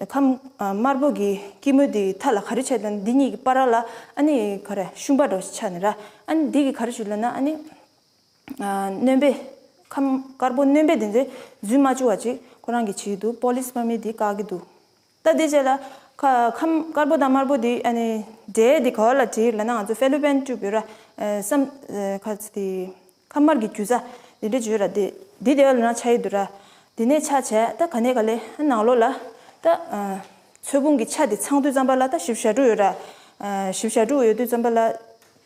ཨ་ཁམས་ཨ་དམར་པོ་གི་སྐྱི་མོ་དེའི་མཐའ་ལ་ག་རེ་བྱེད་ལབ་ན་འདི་གཉིས་ཀྱི་བར་ལ་ཨ་ནི་ག་རེ་ཤུན་པ་འདྲ་བོ་ཞིག་ཆགས་ནས་ར། ཨ་ནི་འདི་གི་ག་རེ་བྱེད་ལབ་ན་ཨ་ནི་ཨ་སྣོན་པ་ཁམས་དཀར་པོ་སྣོན་པ་དེ་ཚོ་འཛུལ་མ་བཅུག་པ་ཅིག་ཁོ་རང་གིས་བྱེད་ཀྱི་འདུག་པོ་ལི་སི་པར་མི་དེ་བཀག་གི་འདུག་ད་དེ་རྗེས་ལ་ཁ་ཁམས་དཀར་པོ་དང་དམར་པོ་དེ་ཨ་ནི་འདྲེས་དེ་ག་བ་ལ་འདྲེས་ལབ་ན་ང་ཚོ་ཕེ་ལོ་པེན་ཊིའུབ་ཡོད་ར། ཨ་སམ་ཨ་ཁ་ཚ་དེ་ཁམས་དམར་གྱི་རྒྱུ་རྩ་དེ་འདྲས་བརྗོད་ར། དེ་དེ་དེ་བ་ལ་ན་ཆགས་ཡི་འདུག་ར། དེ་ནས་ཆགས་བྱས་ད་ག་ནས་ག་ལེ་ནང་ལོགས་ལ་ད་ཨ་ཚོས་ཕུང་གི་ཆ་དེ་ཚང་དུས་ཙམ་པ་ལ་ད་བཞི་བཅུ་ཞེ་དྲུག་ཡོད་ར། ཨ་བཞི་བཅུ་ཞེ་དྲུག་ཡོད་དུས་ཙམ་པ་ལ་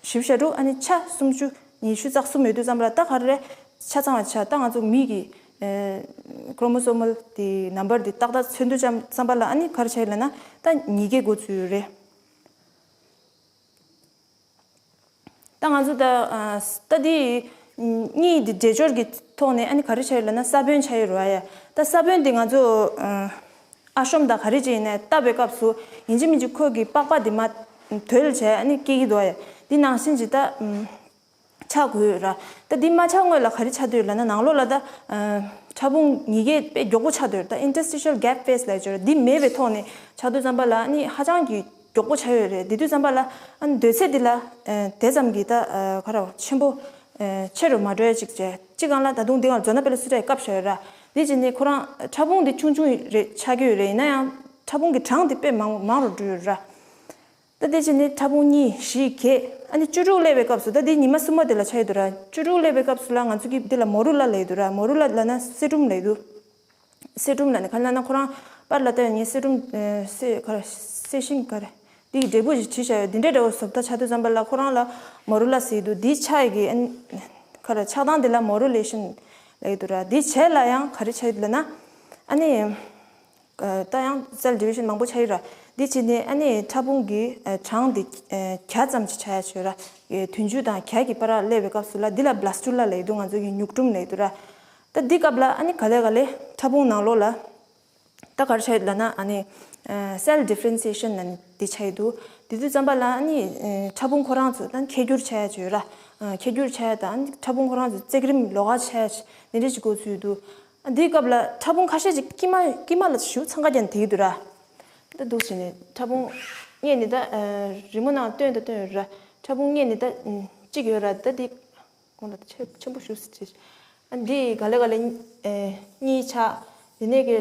བཞི་བཅུ་ཞེ་དྲུག་ཨ་ནི་ཆ་སུམ་ཅུ་ཉི་ཤུ་རྩ་གསུམ་ཡོད་དུས་ཙམ་པ་ལ་ད་ག་རེ་ཆ་ཚང་བ་ཆ་ད་ང་ཚོ་མི་གི་ཨ་ཀྲོ་མོ་སོ་མལ་དེ་ནམ་བར་དེ་ཏག་ཏག་མཚོན་དུས་ཙམ་ཙམ་པ་ལ་ཨ་ནི་ག་རེ་ཆགས་ཡོད་ལབ་ན་ད་ཉིས་ཀའི་འགོ་ཚུགས་ཡོད་རེད། ད་ང་ཚོ་ད་ཨ་ད་དེ་གཉིས་དེ་འདྲེས་སྦྱོར་གྱི་ཐོག་ནས་ཨ་ནི་ག་རེ་ཆགས་ཡོད་ལབ་ན་ས་བོན་ཆགས་ཡོད་རེད་བ་ཡ། ད་ས་བོན་དེ་ང་ཚོ་ཨ་ཨ་ཤོམ་དང་ག་རེ་བྱས་ཡིན་ནའི་བཏབ་པའི་སྐབས་སུ་ཡིན་གཅིག་མིན་གཅིག་ཁོ་གི་པགས་པ་དེ་མར་དོད་བྱས་ཨ་ནི་སྐྱེ་གི་འདུག་བ་ཡ། དེ་ནང་བཞིན་གྱི་ད་ཨམ། ཆགས་དགོས་ཡོད་ར། ད་འདི་མ་ཆགས་སྔོན་ལ་ག་རེ་ཆགས་བསྡད་ཡོད་ལབ་ན་ནང་ལོགས་ལ་ད་ཕྲ་ཕུང་ཉིས་ཀའི་དཔེ་མགྱོགས་པོ་ཆགས་བསྡད་ཡོད་ར། ད་interstitial gap phase ལབ་ཡོད་ར། འདི་མེད་པའི་ཐོག་ནས་ཆགས་དུས་ཙམ་པ་ལ་ནི་ཧ་ཅང་གི་མགྱོགས་པོ་ཆགས་ཡོད་རེད། དེ་དུས་ཙམ་པ་ལ་ཨ་ནི་དོད་ཚད་འདི་ལ་དེ་ཙམ་གྱི་ད་ག་ར་ཆེན་པོ་ཆེ་རུ་མ་འགྲོ་ཡ་ཅིག་བྱས་ཅིག་གང་ལ་ད་དུང་འདི་གང་ཛོ་ན་པེ་ལུ་སི་ཏྲ་ཡི་སྐབས་བཞག་ཡོད་ར། འདི་བྱས་ནས་ཁོ་རང་ཕྲ་ཕུང་འདི་ཆུང་ཆུང་རེད་ཆགས་ཀྱི་ཡོད་རེད། ཡིན་ན་ཡང་ཕྲ་ཕུང་གི་གྲངས་འདི་དཔེ་མང་མང་རུ་འགྲོ་ཡོད་ར། ད་དེ་བྱས་ནས་ཕྲ་ཕུང་གཉིས་བཞི་བརྒྱད་ཨ་ནི་བཅུ་དྲུག་སླེབས་པའི་སྐབས་སུ་ད་དེ་ཉི་མ་གསུམ་པ་དེ་ལ་ཆགས་ཡོད་དུ་ར། བཅུ་དྲུག་སླེབས་པའི་སྐབས་སུ་ལ་ང་ཚོ་གིས་འདི་ལ་མོ་རུ་ལ་ལབ་ཡོད་དུ་ར། མོ་རུ་ལ་ལབ་ན་སེ་ཀྲུམ་ལབ་ཡོད་དུ། སེ་ཀྲུམ་ལབ་ནས་ག་ལབ་ན་ཁོ་རང་པར་ལ་ལྟ་ཡོད་ངས་སེ་ཀྲུམ་སེ་ག་རེ་སེ་ཤིང་ག་རེ་འདི་གི་འབྲས་བུ་ཞིག་བྲིས་བཞག་ཡོད། འདི་འདྲའི་འདྲ་བོ་བཟོ་ལྟ་ཆགས་དུས་ཙམ་པ་ལ་ཁོ་རང་ལ་མོ་རུ་ལ་ཟེར་ཡོད་དུ། འདི་ཆགས་ཡོད་གི་ཨ་ནི་ག་རེ་ཆགས་སྟངས་འདི་ལ་མོ་རུ་ལེ་ཤིན་ལབ་ཡོད་དུ་ར། འདི་བྱས་ལ་ཡང་ག་རེ་ཆགས་ཡོད་དུ་ལབ་ན་ཨ་ནི། ད་ཡང་cell division མང་པོ་ཆགས་ཡོད་ར། འདི་བྱས་ནས་ཨ་ནི་ཕྲ་ཕུང་གི་གྲངས་འདི་བརྒྱ་ཙམ་ཅིག་ཆགས་ཡ་ཆོད་ར། བདུན་ཅུ་དང་བརྒྱ་གི་བར་སླེབས་པའི་སྐབས་སུ་ལ་འདི་ལ་blastula ལབ་ཡོད་དུ། ང་ཚོ་གི་མྱུག་ཀྲུམ་ལབ་ཡོད་དུ་ར། ད་འདི་སྐབས་ལ་ཨ་ནི་ག་ལེ་ག་ལེ་ཕྲ་ཕུང་ནང་ལོགས་ལ་ད་ག་རེ་ཆགས་ཡོད་ལབ་ན་ཨ་ནི་cell differentiation ལབ་ནི་འདི་ཆགས་ཡོད་དུ། འདི་དུས་ཙམ་པ་ལ་ཨ་ནི་ཕྲ་ཕུང་ཁོ་རང་ཚོ་ད་ཁྱད་འགྱུར་ཆགས་ཡ་ཆོད་ར། ཁྱད་འགྱུར་ཆགས་ཡ་དང་ཕྲ་ཕུང་ཁོ་རང་ཚོ་བརྩེགས་རིམ་ལོགས་ཀ་ཆགས་ཡ་འདི་འདྲ་ཞིག་འགོ་ཚུགས་ཡོད་དུ། འདིའི་སྐབས་ལ་ཕྲ་ཕུང་ཁ་ཤས་ཅིག་དཀྱིལ་མ་དཀྱིལ་མ་ལ་ཞུ་འཚང་ཁ་རྒྱག་དེ་ཡོད་དུ་ར། ད་འདུག་བྱས་ནས་ཕྲ་ཕུང་གཉིས་ནི་ད་རི་མོ་ནང་སྟོན་ད་སྟོན་ཡོད་ར། ཕྲ་ཕུང་གཉིས་ནི་ད་གཅིག་ཡོད་ར། ད་འདི་གོང་ལ་ཆེ་ཆེན་པོ་ཞུ་སྲིད་ཅེས། ཨ་འདི་ག་ལེ་ག་ལེ་གཉིས་ཆགས། འདི་ནས་གི་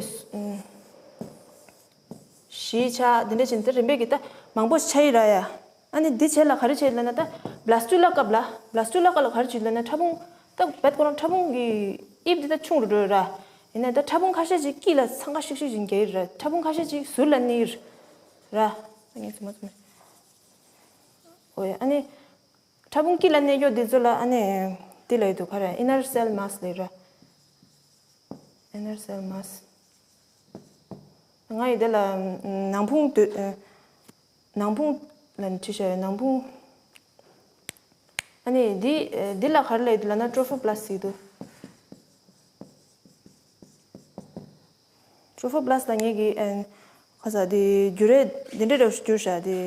བཞི་ཆགས། འདི་འདྲ་བྱས་ནས་ད་རིམ་པས་ཀྱི་ད་མང་པོ་ཆགས་ཡི་ར་ཡ། ཨ་ནི་འདི་བྱས་ལ་ག་རེ་བྱས་ལབ་ན། ད་བླ་སི་ཊུ་ལ་སྐབས་ལ། བླ་སི་ཊུ་ལ་སྐབས་ལ་ག་རེ་བྱས་ལབ་ན། ཕྲ་ཕུང་ད་བད་ཁོ་རང་ཕྲ་ཕུང་གི་དབྱིབས་འདི་ད་ཆུང་རུ་འགྲོ་ར། ཡིན་ན་ད་ཕྲ་ཕུང་ཁ་ཤས་ཅིག་དཀྱིལ་ལ་འཚང་ཁ་ཤིག་ཤིག་ཅིག་གྱེས་ར། ཕྲ་ཕུང་ཁ་ཤས་ཅིག་ཟུར་ལ་གནས་ར། ངས་ཚོད་མ་ཚོད་མ། ཨོ་ཡ། ཨ་ནི་ཕྲ་ཕུང་དཀྱིལ་ལ་གནས་ཡོད་འདི་ཚོ་ལ་ཨ་ནི་འདི་ལ་ཡོད་དོ། ག་རེ། inner cell mass ལ་ཡོད་ར། inner cell mass། ང་ཡི་དེ་ལ་ནང་ཕུང་དུ། ནང་ཕུང་ལ་ནི་ཁྲིད་བྱ་ཡོད། ནང་ཕུང་། ཨ་ནི་འདི་འདི་ལ་ག་རེ་ལ་ཡོད་ལབ་ན། ཊོ་ཕོ་བྷ་ལ་སི་ཟེར་གྱི་འདུག་ཊོ་ཕོ་བྷ་ལ་སི་ལ་ངེད་ཀྱི་ཨན་ཁ་ས་དེ་འགྱུར་རེ་འདི་འདྲ་འདྲ་བོ་ཞིག་འགྱུར་བཞག་དེ།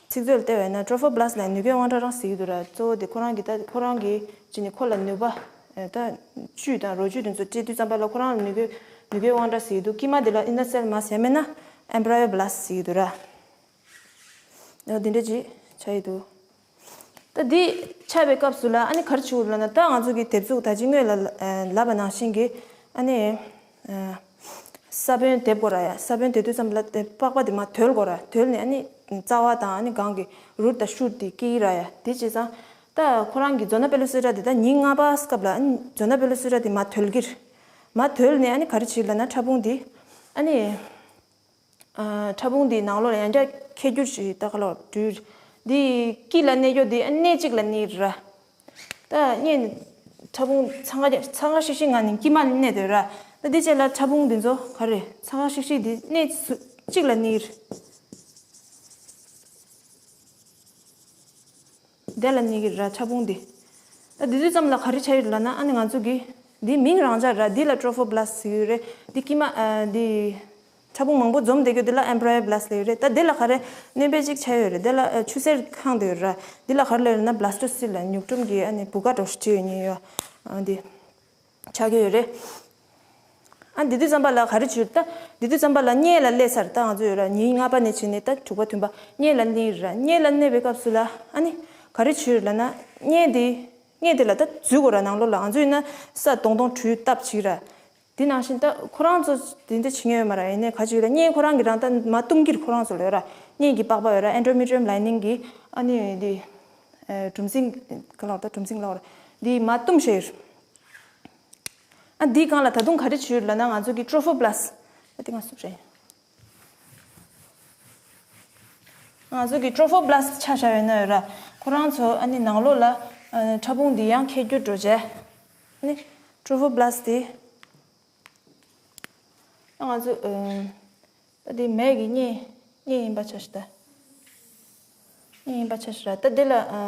ཚིག་མཛོད་ལ་བལྟས་པ་ཡིན་ན་ཊོ་ཕོ་བྷ་ལ་སི་ལ་ནུས་ཀའི་དབང་གྲགས་རང་ཟེར་གྱི་འདུག་ར། གཙོ་བོ་དེ་ཁོ་རང་གི་ད་ཁོ་རང་གི་ཅི་ནི་ཁོ་ལ་ནུས་པ་ད་བཅུད་དང་རོ་བཅུད་དེ་ཚོ་སྤྲད་དུས་ཙམ་པ་ལ་ཁོ་རང་ལ་ནུས་ཀའི་ནུས་ཀའི་དབང་གྲགས་ཟེར་གྱི་འདུག་དཀྱིལ་མ་དེ་ལ་inner cell mass ཡང་མིན་ན་ཨེམ་བྷ་རི་ཡོ་བྷ་ལ་སི་ཟེར་གྱི་འདུག་ར། འོ་འདི་འདྲ་ཅིག་ཆགས་ཡི་འདུག་ད་འདི་ཆགས་པའི་སྐབས་སུ་ལ་ཨ་ནི་ག་རེ་བྱེད་དགོས་ལབ་ན། ད་ང་ཚོ་གི་དེབ་གཟུགས་ད་ཅི་སྔོན་ལ་ལབ་པ་ནང་བཞིན་གྱི་ཨ་ནི་ས་བོན་འདེབས་དགོས་ར་ཡ། ས་བོན་འདེབས་དུས་ཙམ་ལ་དེ་པགས་པ་དེ་མར་དོལ་དགོས་ར། དོལ་ནས་ཨ་ནི་རྩ་བ་དང་ཨ་ནི་སྒང་གི་རུཊ་དང་ཤུཊ་དེ་སྐྱེ་གི་ར་ཡ། དེ་བྱས་ཙང་ད་ཁོ་རང་གི་ཛོ་ན་པེ་ལོ་སི་ཊ་དེ་ད་ཉིན་ལྔ་པ་སྐབས་ལ་ཨ་ནི་ཛོ་ན་པེ་ལོ་སི་ཊ་དེ་མར་དོལ་གྱི་རེད། མར་དོལ་ནས་ཨ་ནི་ག་རེ་བྱེད་ལབ་ན། ཕྲ་ཕུང་དེ་ཨ་ནི། ཨ། ཕྲ་ཕུང་འདིའི་ནང་ལོགས་ལ་ཡང་བསྐྱར་ཁྱད་འགྱུར་ཞིག་ད་ག་ལོག་འདྲུད། འདི་དཀྱིལ་ལ་གནས་རྒྱུ་འདི་ཨ་གནས་གཅིག་ལ་གནས་ར། ད་གནས་ནི་ཕྲ་ཕུང་འཚང་ཁ་འཚང་ཁ་ཤིག་ཤིག་ངང་ནས་དཀྱིལ་མ་ལ་གནས་སྡོད་ར། ད་འདི་རྗེས་ལ་ཕྲ་ཕུང་འདི་ཚོ་ག་རེ་འཚང་ཁ་ཤིག་ཤིག་འདི་གནས་སུ་གཅིག་ལ་གནས། དེ་ལ་གནས་ཀྱི་ར་ཕྲ་ཕུང་འདི། ད་འདི་དུས་ཙམ་ལ་ག་རེ་ཆགས་ཡོད་ལབ་ན། ཨ་ནི་ང་ཚོ་གི་འདི་མིང་རང་འཇགས་ར། འདི་ལ་ཊོ་ཕོ་བྷ་ལ་སི་ཟེར་གྱི་ཡོད་རེད། འདི་དཀྱིལ་མ་ཨ་འདི་ཕྲ་ཕུང་མང་པོ་འཛོམས་བསྡད་རྒྱུ་འདི་ལ་ཨེམ་བྷ་རི་ཡོ་བྷ་ལ་སི་ལབ་ཡོད་རེད། ད་འདི་ལ་ག་རེ་སྣོན་པ་ཅིག་ཆགས་ཡོད་རེད། འདི་ལ་ཨ་ཆུ་སེར་ཁེངས་བསྡད་ཡོད་ར། འདི་ལ་ག་རེ་ལབ་ཡོད་ལབ་ན་བྷ་ལ་སི་ཊོ་སི་ཊི་ལབ། མྱུར་སྐྱོབ་ཀྱི་ཨ་ནི་བུ་ག་འདྲ་བོ་ཞིག་བྲིས་ཡོད་ཉེན་ཡོད། ཨ་འདི། ཆགས་ཀྱི་ཡོད་རེད། ཨ་འདི་དུས་ཙམ་པ་ལ་ག་རེ་བྱུང་། ད་འདི་དུས་ཙམ་པ་ལ་མངལ་ལ་སླེབས་ཚར། ད་ང་ཚོ་ཡོད་ར། ཉིན་ལྔ་པ་ནས་བྱས་ནས་ད་དྲུག་པ་བདུན་པ་མངལ་ལ་གནས་ར། མངལ་ལ་གནས་པའི་སྐབས་སུ་ལ་ཨ་ནི་ག་རེ་བྱུང་ལབ་ན། མངལ་འདི་མངལ་འདི་ལ་ད་འཛུལ་དགོས་ར། ནང་ལོགས་ལ་ང་ཚོ་ཡིན་ན་ས་དོང་དོང་བྲུས་བཏབ་བྱས་ར། འདི་ནང་བཞིན་ད་ཁོ་རང་ཚོ་འདི་འདྲ་བྱེད་མཁན་ཡོད་མ་ར། ཡིན་ནའི་ག་རེ་བྱུང་ལབ་ན། མངལ་ཁོ་རང་གི་རང་ད་མར་གཏུམ་གྱི་རེད། ཁོ་རང་ཚོ་ལ་ཡོད་ར། མངལ་གྱི་པགས་པ་ཡོད་ར། ཨེན་ཌོ་མེ་ཊི་ཡམ་ལའི་ནིང་གི་ཨ་ནི་འདི་གྲུམ་ཟིང་ག་ལབ་ར། གྲུམ་ཟིང་ལབ་ར། འདི་མར་གཏུམ་བྱས་ཡོད་ར། ཨ་འདིའི་སྒང་ལ་ད་དུང་ག་རེ་བྱུང་ལབ་ན། ང་ཚོ་གི་ཊོ་ཕོ་བྷ་ལ་སི། ཨ་འདི་ང་སུབ་རེད། ང་ཚོ་གི་ཊོ་ཕོ་བྷ་ལ་སི་ཆ་བཞག་ཡོད་ན་ཡོད་ར། ཁོ་རང་ཚོ་ཨ་ནི་ནང་ལོགས་ལ་ཨ་ཕྲ་ཕུང་འདི་ཡང་ཁྱད་འགྱུར་འགྲོ་བྱས། ཨ་ནི་ཊོ་ཕོ་བྷ་ལ་སི་དེ། ཨ་ང་ཚོ་ཨ། ད་དེ་མའི་གི་མངལ་མངལ་ཡིན་པ་ཆ་བཞག་ད། མངལ་ཡིན་པ་ཆ་བཞག་ར། ད་དེ་ལ་ཨ་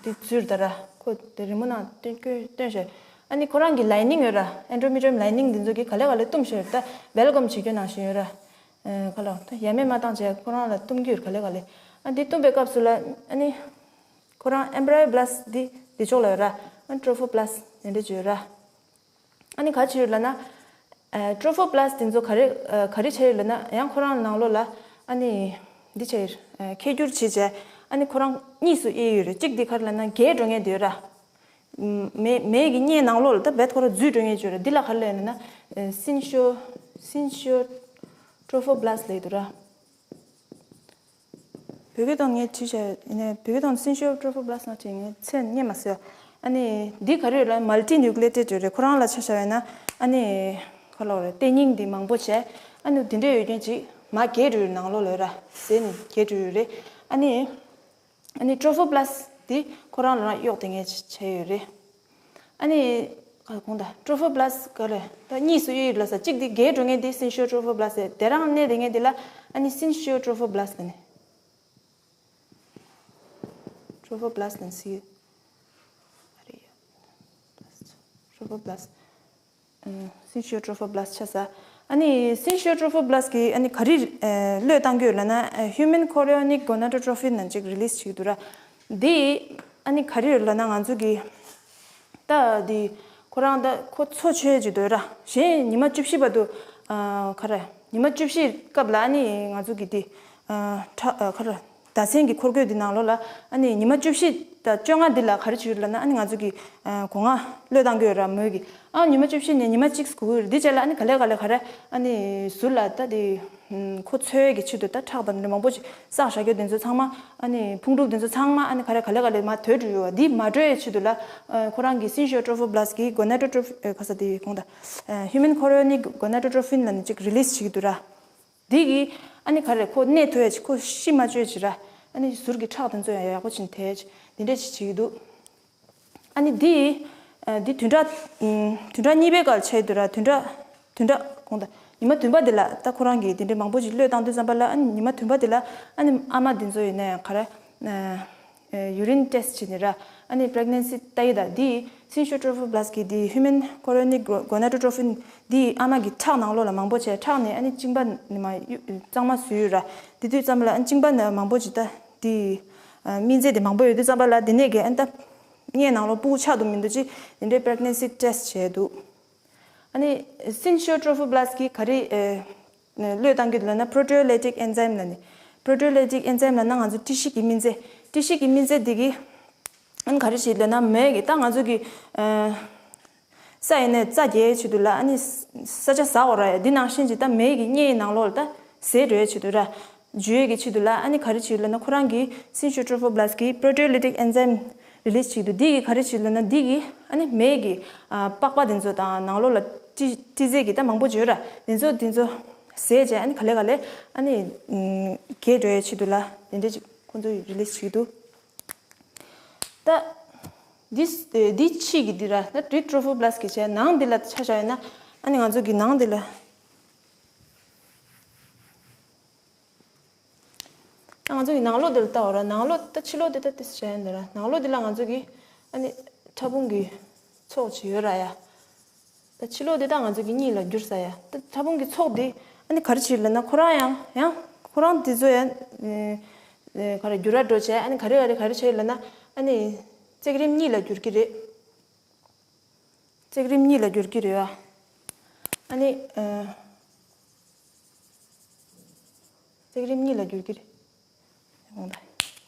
དེ་འཛུལ་ད་ར། ཁོ་དེ་རི་མོ་ནང་སྟོན་སྐྱོན་སྟོན་བཞག་ཨ་ནི་ཁོ་རང་གི་ལའི་ནིང་ཡོད་ར། ཨེན་ཌོ་མེ་ཊི་ཡམ་ལའི་ནིང་འདི་ཚོ་གི་ག་ལེ་ག་ལེ་གཏུམ་བཞག་ད། ཝེལ་ཀམ་བྱེད་རྒྱུ་ནང་བཞིན་ཡོད་ར། ཨ་ག་ལ་ད་ཡ་མེད་མ་བཏང་བྱས་ཁོ་རང་ལ་གཏུམ་རྒྱུ་ཡོད་ག་ལེ་ག་ལེ། ཨ་འདི་གཏུམ་པའི་སྐབས་སུ་ལ་ཨ་ནི་ཁོ་རང་ཨེམ་བྷ་རི་ཡོ་བྷ་ལ་སི་འདི་འདི་ཕྱོགས་ལ་ཡོད་ར། ཨ་ཊོ་ཕོ་བྷ་ལ་སི་འདི་འདྲ་ཅིག་ཡོད་ར། ཨ་ནི་ག་ཅི་ཡོད་ལབ་ན། ཨ་ཊོ་ཕོ་བྷ་ལ་སི་དེ་ཚོ་ག་རེ་ཨ་ག་རེ་བྱས་ཡོད་ལབ་ན། ཡང་ཁོ་རང་ནང་ལོགས་ལ་ཨ་ནི་འདི་བྱས་ཡོད། ཨ་ཁྱད་འགྱུར་བྱས་བྱས། ཨ་ནི་ཁོ་རང་གཉིས་སུ་དབྱེ་ཡོད་རེད། གཅིག་འདི་ག་རེ་ལབ་ན་རྒས་འགྲོ་མཁན་དེ་ཡོད་ར། མའི་མའི་གི་མངལ་ནང་ལོགས་ལ་ད་རྦད་ཁོ་རང་འཛུལ་འགྲོ་མཁན་ཅིག་ཡོད་ར། འདི་ལ་ག་རེ་ལབ་ཡོད་ལབ་ན། ཨ་སིན་ཤོ་སིན་ཤོ་ཊོ་ཕོ་བྷ་ལ་སི་ལབ་ཀྱི་འདུག་ར། བོད་སྐད་ཐོག་ངས་བྲིས་བྱས་ཡིན་ནའི། བོད་སྐད་ཐོག་སིན་ཤོ་ཊོ་ཕོ་བྷ་ལ་སི་ན་བྲིས། ངས་མཚན་རྙེད་མ་སོང་། ཨ་ནི་འདི་ག་རེ་ཡོད་ལབ་ན། མལ་ཊི་ནིའུ་ཀི་ལེ་ཊེཌ་ཡོད་རེད། ཁོ་རང་ལ་ཆ་བཞག་ཡོད་ན་ཨ་ནི་ག་ལབ་རེད། ལྟེ་སྙིང་འདི་མང་པོ་བྱས། ཨ་ནི་འདི་འདྲ་ཡོད་མཁན་ཅིག་མར་རྒས་འགྲོ་ཡོད། ནང་ལོགས་ལ་ཡོད་ར། ཟད་ནས་རྒས་འགྲོ་ཡོད་རེད། ཨ་ནི་ཨ་ནི་ཊོ་ཕོ་བྷ་ལ་སི་འདི་ཁོ་རང་ལ་རང་གཡོག་དེ་ངས་བྱས་ཡོད་རེད། ཨ་ནི་ག་གོང་ད་ཊོ་ཕོ་བྷ་ལ་སི་ག་རེ་ད་གཉིས་སུ་དབྱེ་ཡོད་ལབ་ས། གཅིག་འདི་རྒས་འགྲོ་མཁན་འདི་སིན་ཤོ་ཊོ་ཕོ་བྷ་ལ་སི་རེད། དེ་རང་གནས་བསྡད་མཁན་འདི་ལ་ཨ་ནི་སིན་ཤོ་ཊོ་ཕོ་བྷ་ལ་སི་ལབ་ནས། ཊོ་ཕོ་བྷ་ལ་སི་ལབ་ནས་ཟེར། ཨ་རེ་ཡ། ཊོ་ཕོ་བྷ་ལ་སི། ཨ་སིན་ཤོ་ཊོ་ཕོ་བྷ་ལ་སི་ཆགས་ས། ཨ་ནི་སིན་ཤོ་ཊོ་ཕོ་བྷ་ལ་སི་གིས་ཨ་ནི་ག་རེ་ཨ་བློས་བཏང་གི་ཡོད་ལབ་ན། ཨ་ཧིའུ་མན་ཁོ་རི་ཡོ་ནིག་གོ་ནེ་ཌོ་ཊོ་ཕིན་ཅིག་རི་ལི་སི་བྱེད་ཀྱི་འདུག་ར། འདི་ཨ་ནི་ག་རེ་ཡོད་ལབ་ན། ང་ཚོ་གི་ད་འདི་ཁོ་རང་ད་ཁོ་འཚོ་བྱེད་ཀྱི་འདུག་ར། གཞན་ཉི་མ་བཅུ་བཞི་བར་དུ་ཨ་ག་རེ། ཉི་མ་བཅུ་བཞི་སྐབས་ལ་ཨ་ནི་ང་ཚོ་གི་འདི་ཨ་ཁྲ་ཨ་ག་རེ། ཟླ་མཚན་གྱི་འཁོར་སྐོར་འདི་ནང་ལོགས་ལ་ཨ་ནི་ཉི་མ་བཅུ་བཞི་དང་བཅོ་ལྔ་འདི་ལ་ག་རེ་བྱེད་ཀྱི་ཡོད་ལབ་ན། ཨ་ནི་ང་ཚོ་གི་ཨ་སྒོ་ང་གློད་བཏང་གི་ཡོད་ར། མོས་ཀྱི་ཨ་ཉི་མ་བཅུ་བཞི་ནས་ཉི་མ་གཅིག་སྒུག་གི་ཡོད་རེད། འདི་རྗེས་ལ་ཨ་ནི་ག་ལེ་ག་ལེ་ག་རེ་ཨ་ནི་ཟུར་ལ་ད་དེ་ ཁོ་འཚོལ་གྱི་ཆེད་དུ་ད་ཁྲག་དང་མང་པོ་ཅིག་བསགས་བཞག་རྒྱུ་དེ་ཚོ་ཚང་མ་ཨ་ནི་ཕུང་དཀྲུག་དེ་ཚོ་ཚང་མ་ཨ་ནི་ག་རེ་ག་ལེ་ག་ལེ་མར་དོད་འགྲོ་ཡོད་པ་འདི་མ་འགྲོ་ཡའི་ཆེད་དུ་ལ་ཁོ་རང་གི་སིན་ཤོ་ཊོ་ཕོ་བྷ་ལ་སི་ཊི་གི་གོ་ནེ་ཊོ་ཊོ་ཕིན་ཁ་ས་དེ་གོང་ད་ཧིའུ་མན་ཁོ་རི་ཡོ་ནིག་གོ་ནེ་ཊོ་ཊོ་ཕིན་ལ་ནི་ཅིག་རི་ལི་སི་བྱེད་ཀྱི་འདུག་ར། འདི་གི་ཨ་ནི་ག་རེ་ཁོ་གནས་ཐུབ་ཡ་ཅིག་ཁོ་ཤི་མ་བཅོས་ཅིག་ར། ཨ་ནི་ཟུར་གྱི་ཁྲག་དེ་ཚོ་ཡང་ཡག་པོ་ཅིག་དེ་འདི་འདྲས་ཅིག་བྱེད་ཀྱི་འདུག་ཨ་ནི་འདི་འདི་བདུན་ཕྲག་བདུན་ཕྲག་གཉིས་པའི་སྐབས་ཆགས་ཀྱི་འདུག་ར། བདུན་ཕྲག་བདུན་ཕྲག་གོང་ད་ཉི་མ་བདུན་པ་འདི་ལ་ད་ཁོ་རང་གིས་དེ་འདྲའི་མང་པོ་ཅིག་བློས་བཏང་དུས་ཙམ་པ་ལ་ཨ་ནི་ཉི་མ་བདུན་པ་འདི་ལ་ཨ་ནི་ཨ་མ་འདི་ཚོ་ཡིན་ན་ཡང་ག་རེ། ཡུ་རིན་ཊེ་སི་ཊི་བྱས་ནས་ར། ཨ་ནི་པི་རེག་ནན་སི་ལྟ་ཡི་ད་འདི་སིན་ཤོ་ཊོ་ཕོ་བྷ་ལ་སི་ཊི་གི་འདི་ཧིའུ་མན་ཁོ་རི་ཡོ་ནིག་གོ་ནེ་ཊོ་ཊོ་ཕིན་འདི་ཨ་མ་གི་ཁྲག་ནང་ལོགས་ལ་མང་པོ་བྱས་ཁྲག་ནས་ཨ་ནི་གཅིན་པ་ནི་མ་གཙང་མ་བཟོས་ཡོད་ར། དེ་དུས་ཙམ་པ་ལ་ཨ་ནི་གཅིན་པ་ནི་མང་པོ་ཅིག་ད་འདི་སྨན་རྫས་དེ་མང་པོ་ཡོད་དུས་ཙམ་པ་ལ་དེ་ནས་གི་ཨ་ནི་ད་མངལ་ནང་ལོགས་ཕྲུ་གུ་ཆགས་འདུག་མི་འདུག་ཅིག་དེ་འདྲའི་པི་རེག་ནན་སི་ཊེ་སི་ཊི་བྱས་འདུག་ཨ་ནི་སིན་ཤོ་ཊོ་ཕོ་བྷ་ལ་སི་ཊི་གི་ག་རེ་བློས་བཏང་གི་འདུག་ལབ་ན་པྲོ་ཊི་ཡོ་ལེ་ཊིག་ཨེན་ཛའིམ་ལབ་ནི། པྲོ་ཊི་ཡོ་ལེ་ཊིག་ཨེན་ཛའིམ་ལབ་ན་ང་ཚོ་སྤྲི་ཤིང་གི་སྨན་རྫས། སྤྲི་ཤིང་གི་སྨན་རྫས་འདི་གི་ཨ་ནི་ག་རེ་བྱེད་ལབ་ན་མོས་གི་ད་ང་ཚོ་གི་ས་ཡིན་ནས་རྩྭ་རྒྱས་ཆེད་དུ་ལ་ཨ་ནི་ས་ཆ་ཟ་འོ་ར་ཡ་འདི་ནང་བཞིན་གྱི་ད་མོས་གི་མངལ་ནང་ལོགས་ལ་ད་ཟས་འགྲོ་ཡ་ཆེད་དུ་ར། འཇུ་ཡས་ཀྱི་ཆེད་དུ་ལ་ཨ་ནི་ག་རེ་བྱེད་ལབ་ན་ཁོ་རང་གི་སིན་ཤོ་ཊོ་ཕོ་བྷ་ལ་སི་ཊི་གི་པྲོ་ཊི་ཡོ་ལེ་ཊིག་ཨེན་ཛའིམ་རི་ལི་སི་བྱེད་ཀྱི་འདུག་འདི་གི་ག་རེ་བྱེད་ལབ་ན་འདི་གི་ཨ་ནི་མོས་གི་ཨ་པགས་པ་དེ་ཚོ་དང་ནང་ལོགས་ལ་སྤྲི་སྤྲི་རྫས་ཀྱི་ད་མང་པོ་ཡོད་ར། དེ་ཚོ་དེ་ཚོ་ཟས་བྱས་ཨ་ནི་ག་ལེ་ག་ལེ་ཨ་ནི་རྒྱས་འགྲོ་ཡའི་ཆེད་དུ་ལ་དེ་འདྲ་ཅིག་ཁོང་ཚོ་རི་ལི་སི་བྱེད་ཀྱི་འདུག་ད་འདི་འདི་ཕྱི་གི་འདི་ར་ད་འདི་ཊོ་ཕོ་བྷ་ལ་སི་ཊི་གི་བྱས་ནང་འདི་ལ་ཆ་བཞག་ཡོད་ན་ཨ་ནི་ང་ཚོ་གི་ནང་འདི་ལ། ད་ང་ཚོ་གི་ནང་ལོགས་འདི་ལ་ལྟ་འོ་ར། ནང་ལོགས་ད་ཕྱི་ལོགས་འདི་ད་ཏིས་བྱས་ཡིན་འདི་ར། ནང་ལོགས་འདི་ལ་ང་ཚོ་གི་ཨ་ནི་ཕྲ་ཕུང་གི་ཚོགས་ཅིག་ཡོད་ར་ཡ། ད་ཕྱི་ལོགས་འདི་ད་ང་ཚོ་གི་གཉིད་ལ་འགྱུར་ས་ཡ། ད་ཕྲ་ཕུང་གི་ཚོགས་འདི་ཨ་ནི་ག་རེ་བྱེད་ལབ་ན་ཁོ་རང་ཡང་ཡང་ཁོ་རང་འདི་ཚོ་ཡང་ག་རེ་འགྱུར་བ་འགྲོ་བྱས་ཨ་ནི་ག་རེ་ག་རེ་ག་རེ་བྱེད་ལབ་ན་ཨ་ནི་བརྩེགས་རིམ་གཉིས་ལ་འགྱུར་གི་རེད། བརྩེགས་རིམ་གཉིས་ལ་འགྱུར་གྱི་རེད་བ། ཨ་ནི། ཨ། བརྩེགས་རིམ་གཉིས་ལ་འགྱུར་གྱི་རེད། འོང་ད།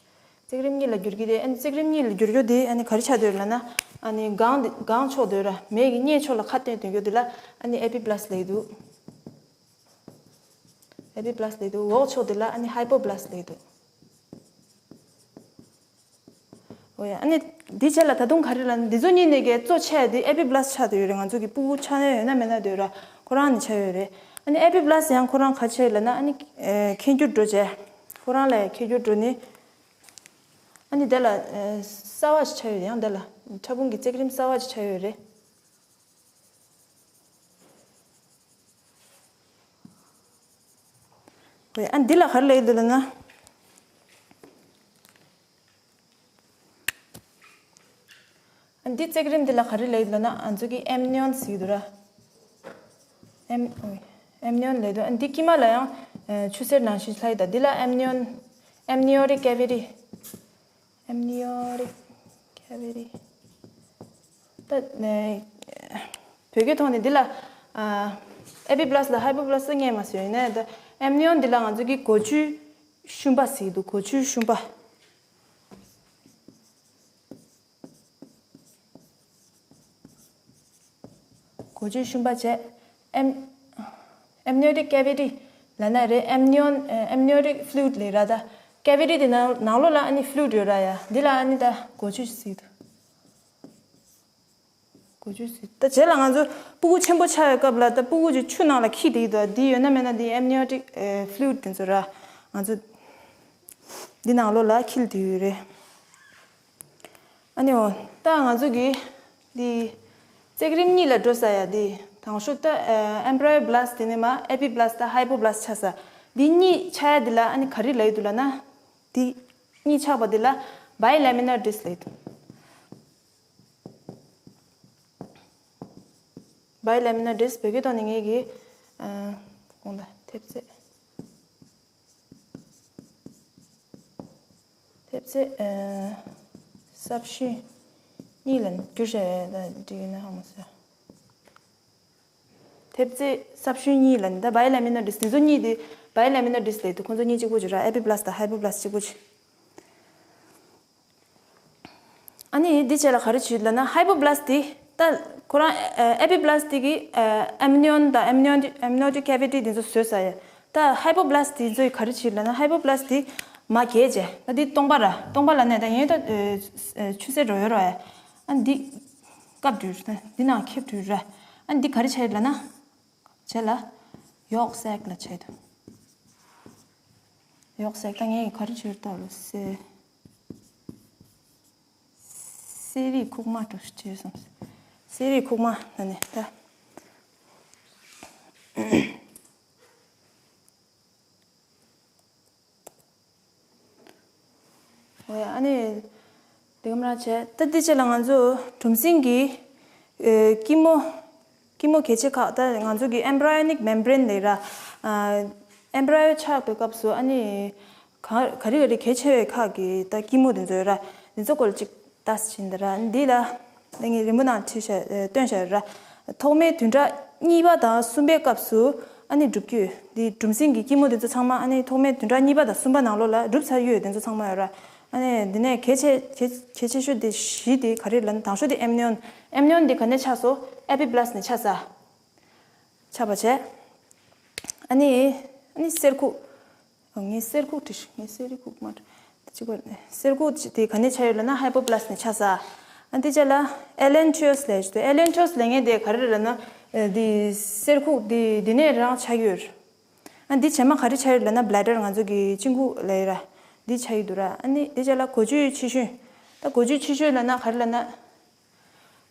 བརྩེགས་རིམ་གཉིས་ལ་འགྱུར་གྱི་རེད། ཨ་ནི་བརྩེགས་རིམ་གཉིས་ལ་འགྱུར་རྒྱུ་དེ་ཨ་ནི་ག་རེ་ཆགས་བསྡད་ཡོད་ལབ་ན། ཨ་ནི་སྒང་དེ་སྒང་ཕྱོགས་བསྡད་ཡོད་ར། མོས་ཀྱི་མངལ་ཕྱོགས་ལ་ཁ་བསྟན་སྡོད་རྒྱུ་དེ་ལ་ཨ་ནི་ཨེ་པི་པ་ལ་སི་ལབ་ཀྱི་འདུག་ཨེ་པི་པ་ལ་སི་ལབ་ཀྱི་འདུག་འོག་ཕྱོགས་དེ་ལ་ཨ་ནི་ཧའི་པོ་པ་ལ་སི་ལབ་ཀྱི་འདུག་འོ་ཡ། ཨ་ནི་འདི་བྱས་ལ་ད་དུང་ག་རེ་ལབ་ན་འདི་ཚོ་གཉིས་ནས་གི་གཙོ་ཆེ་འདི་ཨེ་པི་པ་ལ་སི་ཆགས་བསྡད་ཡོད་རེད། ང་ཚོ་གི་ཕྲུ་གུ་ཆགས་ཡ་ཡོད་ན་མེད་ན་བསྡད་ཡོད་ར། ཁོ་རང་ནས་ཆགས་ཡོད་རེད། ཨ་ནི་ཨེ་པི་པ་ལ་སི་ཡང་ཁོ་རང་ག་བྱས་ལབ་ན་ཨ་ནི་ཨེ་ཁེངས་འགྱུར་འགྲོ་བྱས། ཁོ་རང་ལ་ཁེངས་འགྱུར་འགྲོ་ནི། ཨ་ནི་དེ་ལ་ཨེ་གསར་བ་ཞིག་ཆགས་ཡོད་རེད། ཡང་དེ་ལ་ཕྲ་ཕུང་གི་བརྩེགས་རིམ་གསར་བ་ཞིག་ཆགས་ཡོད་རེད། ཨ་འདི་ལ་ག་རེ་ལབ་ཡོད་ལབ་ན། ཨ་འདི་བརྩེགས་རིམ་འདི་ལ་ག་རེ་ལབ་ཡོད་ལབ་ན་ང་ཚོ་གི་ཨེམ་ནི་ཡོན་ཟེར་གྱི་འདུག་ར། ཨེམ་ཨེམ་ནི་ཡོན་ལབ་འདུག་ཨ་འདི་དཀྱིལ་མ་ལ་ཡང་ཆུ་སེར་ནང་བཞིན་ལྷག་ཡོད་ད། འདི་ལ་ཨེམ་ནི་ཡོན་ཨེམ་ནི་ཡོ་ཊིག་ཀེ་བི་ཊི། ཨེམ་ནི་ཡོ་ཊིག་ཀེ་བི་ཊི། ད་ནས་བོད་སྐད་ཐོག་ནས་འདི་ལ་ཨ་ཨེ་པི་པ་ལ་སི་དང་ཧའི་པོ་པ་ལ་སི་སྙན་མ་སོན་ཡིན་ན་ད་ཨེམ་ནི་ཡོན་འདི་ལ་ང་ཚོ་གི་མགོ་ཆུའི་ཤུན་པ་ཟེར་གྱི་འདུག་མགོ་ཆུའི་ཤུན་པ། མགོ་ཆུའི་ཤུན་པ་བྱས། ཨེམ་ཨེམ་ནི་ཡོ་ཊིག་ཀེ་བི་ཊི་ལབ་ན་རེད། ཨེམ་ནི་ཡོན་ཨེམ་ནི་ཡོ་ཊིག་ཕུ་ལུ་ཨིཌ་ལབ་ར། ད་ཀེ་བི་ཊི་དེ་ནང་ནང་ལོགས་ལ་ཨ་ནི་ཕུ་ལུ་ཨིཌ་ཡོད་ར་ཡ། འདི་ལ་ཨ་ནི་ད་མགོ་ཆུ་ཟེར་གྱི་འདུག་མགོ་ཆུ་ཟེར། ད་རྗེས་ལ་ང་ཚོ་སྤུ་གུ་ཆེན་པོ་ཆགས་པའི་སྐབས་ལ་ད་སྤུ་གུ་ཅིག་ཆུ་ནང་ལ་འཁྱིལ་བསྡད་ཀྱི་འདུག་འདི་ཡོད་ན་མེད་ན་འདི་ཨེམ་ནི་ཡོ་ཊིག་ཕུ་ལུ་ཨིཌ་དེ་ཚོ་ར། ང་ཚོ་འདི་ནང་ལོགས་ལ་འཁྱིལ་བསྡད་ཡོད་རེད། ཨ་ནི་འོ། ད་ང་ཚོ་གི་འདི་བརྩེགས་རིམ་གཉིས་ལ་འགྲོ་ས་ཡ་འདི་དང་ཤོག་ད་ཨེམ་པ་རི་ཡར་པ་ལ་སི་དེ་ནས་མར་ཨེ་པི་པ་ལ་སི་ད་ཧའི་པོ་པ་ལ་སི་ཆགས་ས། འདི་གཉིས་ཆགས་ཡ་འདི་ལ་ཨ་ནི་ག་རེ་ལབ་ཀྱི་འདུག་ལབ་ན། འདི་གཉིས་ཆགས་པ་འདི་ལ་བའི་ལེ་མི་ནར་ཌིསཀ་ལབ་ཀྱི་འདུག་བའི་ལེ་མི་ནར་ཌིསཀ་བོད་སྐད་ཐོག་ནས་ངེད་ཀྱིས་ཨ་གོང་ལ་ཐེབས་རྩེག་ཐེབས་རྩེག་ཨ་སྲབ་ཤུན་གཉིས་ལ་འགྱུར་བྱས་ད་འགྲིག་ཡིན་ན་ཧ་མ་སོང་། ཐེབས་རྩེག་སྲབ་ཤུན་གཉིས་ལ་ནི་ད་བའི་ལེ་མི་ནར་ཌིསཀ་དེ་ཚོ་གཉིས་དེ་བའི་ལེ་མི་ནར་ཌིསཀ་ལབ་ཀྱི་འདུག་ཁོང་ཚོ་གཉིས་གཅིག་པ་ཅིག་ར། ཨེ་པི་པ་ལ་སི་དང་ཧའི་པོ་པ་ལ་སི་གཅིག་པ་ཅིག་ཨ་ནི་འདི་བྱས་ལ་ག་རེ་བྱེད་ལབ་ན་ཧའི་པོ་པ་ལ་སི་དེ་ད་ཁོ་རང་ཨེ་པི་པ་ལ་སི་དེ་གི་ཨེམ་ནི་ཡོན་དང་ཨེམ་ནི་ཡོན་ཨེམ་ནི་ཡོ་ཊིག་ཀེ་བི་ཊི་དེ་ཚོ་བཟོས་ས་ཡ། ད་ ད་ཧའི་པོ་བྷ་ལ་སི་ཊི་དེ་ཚོས་ག་རེ་བྱེད་ལབ་ན། ཧའི་པོ་བྷ་ལ་སི་ཊི་དེ་མར་གས་བྱས། ད་འདི་སྟོང་པ་ར། སྟོང་པ་ལབ་ནས་ད་ཡིན་ད་ཆུ་སེར་འགྲོ་ཡོད་ར། ཨ་འདི་བཀབ་འདུག་ར། འདི་ནང་ཁེབས་འདུག་ར། ཨ་འདི་ག་རེ་བྱས་ལབ་ན། བྱས་ལ་ཡོག་སེག་ལ་བྱས་འདུག་ཡོག་སེག་ད་ངས་ག་རེ་བྱས་ལྟ་རུ་སེ། གསེར་རིགས་ཁུག་མ་འགྲོ་བྱས་སོང་། གསེར་རིགས་ཁུག་མ་ན་ནས་ད། ཨོ་ཡ། ཨ་ནི་དེ་ག་མ་བྱས། ད་འདི་བྱས་ལ་ང་ཚོ་གྲུམ་ཟིང་གི་ཨེ་སྐྱི་མོ། སྐྱི་མོ་གལ་ཆེ་ཁག་ད་ང་ཚོ་གི་embryonic membrane ལབ་ར། ཨེམ་བྷ་རི་ཡོ་ཆགས་པའི་སྐབས་སུ་ཨ་ནི་ག་ག་རེ་ག་རེ་གལ་ཆེ་བའི་ཁག་གི་ད་སྐྱི་མོ་དེ་ཚོ་ཡོད་ར། འདི་ཚོ་སྐོར་ཅིག་ལྟ་ཟིན་འདི་ར། འདི་ལ་ངས་རི་མོ་ནང་བྲིས་བཞག་ཨེ་སྟོན་བཞག་ཡོད་ར། ཐོག་མའི་བདུན་ཕྲག་གཉིས་པ་དང་གསུམ་པའི་སྐབས་སུ་ཨ་ནི་འབྲུབ་རྒྱུད་འདི་གྲུམ་ཟིང་གི་སྐྱི་མོ་དེ་ཚོ་ཚང་མ་ཨ་ནི་ཐོག་མའི་བདུན་ཕྲག་གཉིས་པ་དང་གསུམ་པ་ནང་ལོགས་ལ་འབྲུབ་ཚར་ཡོད། དེ་ཚོ་ཚང་མ་ཡོད་ར། ཨ་ནི་འདི་ནས་གལ་ཆེ་གལ་གལ་ཆེ་ཤོས་དེ་བཞི་དེ་ག་རེ་ལབ་ན། དང་ཤོས་དེ་ཨེམ་ནི་ཡོན། ཨེམ་ནི་ཡོན་དེ་ག་ནས་ཆགས་སོ། ཨེ་པི་བྷ་ལ་སི་ཊི་ནས་ཆགས་ས། ཆགས་པ་བྱས། ཨ་ནི་ཨ་ནི་གསེར་ཁུག་ངས་གསེར་ཁུག་བྲིས། ངས་གསེར་ཁུག་མ་བྲིས། དེ་གཅིག་པ་རེད། གསེར་ཁུག་དེ་ག་ནས་ཆགས་ཡོད་ལབ་ན། ཧའི་པོ་བྷ་ལ་སི་ཊི་ནས་ཆགས་ས། ཨ་འདི་བྱས་ལ་ཨེ་ལན་ཊི་ཡོ་སི་ལབ་ཞིག་འདུག་ཨེ་ལན་ཊི་ཡོ་སི་ལབ་མཁན་དེ་ག་རེ་རེད་ལབ་ན། ཨ་འདི་གསེར་ཁུག་དེ་འདི་ནས་རང་ཆགས་ཡོད། ཨ་འདི་བྱེ་མ་ག་རེ་ཆགས་ཡོད་ལབ་ན། བྷི་ལེ་ཌར། ང་ཚོ་གི་དཔྱིད་ཁུག་ལབ་ཡོད་ར། འདི་ཆགས་ཡོད་འདུག་ར། ཨ་ནི་འདི་བྱས་ལ་གོ་ཆུའི་ཕྱི་ཤུན། ད་གོ་ཆུའི་ཕྱི་ཤུན་ལབ་ན་ག་རེ་ལབ་ན།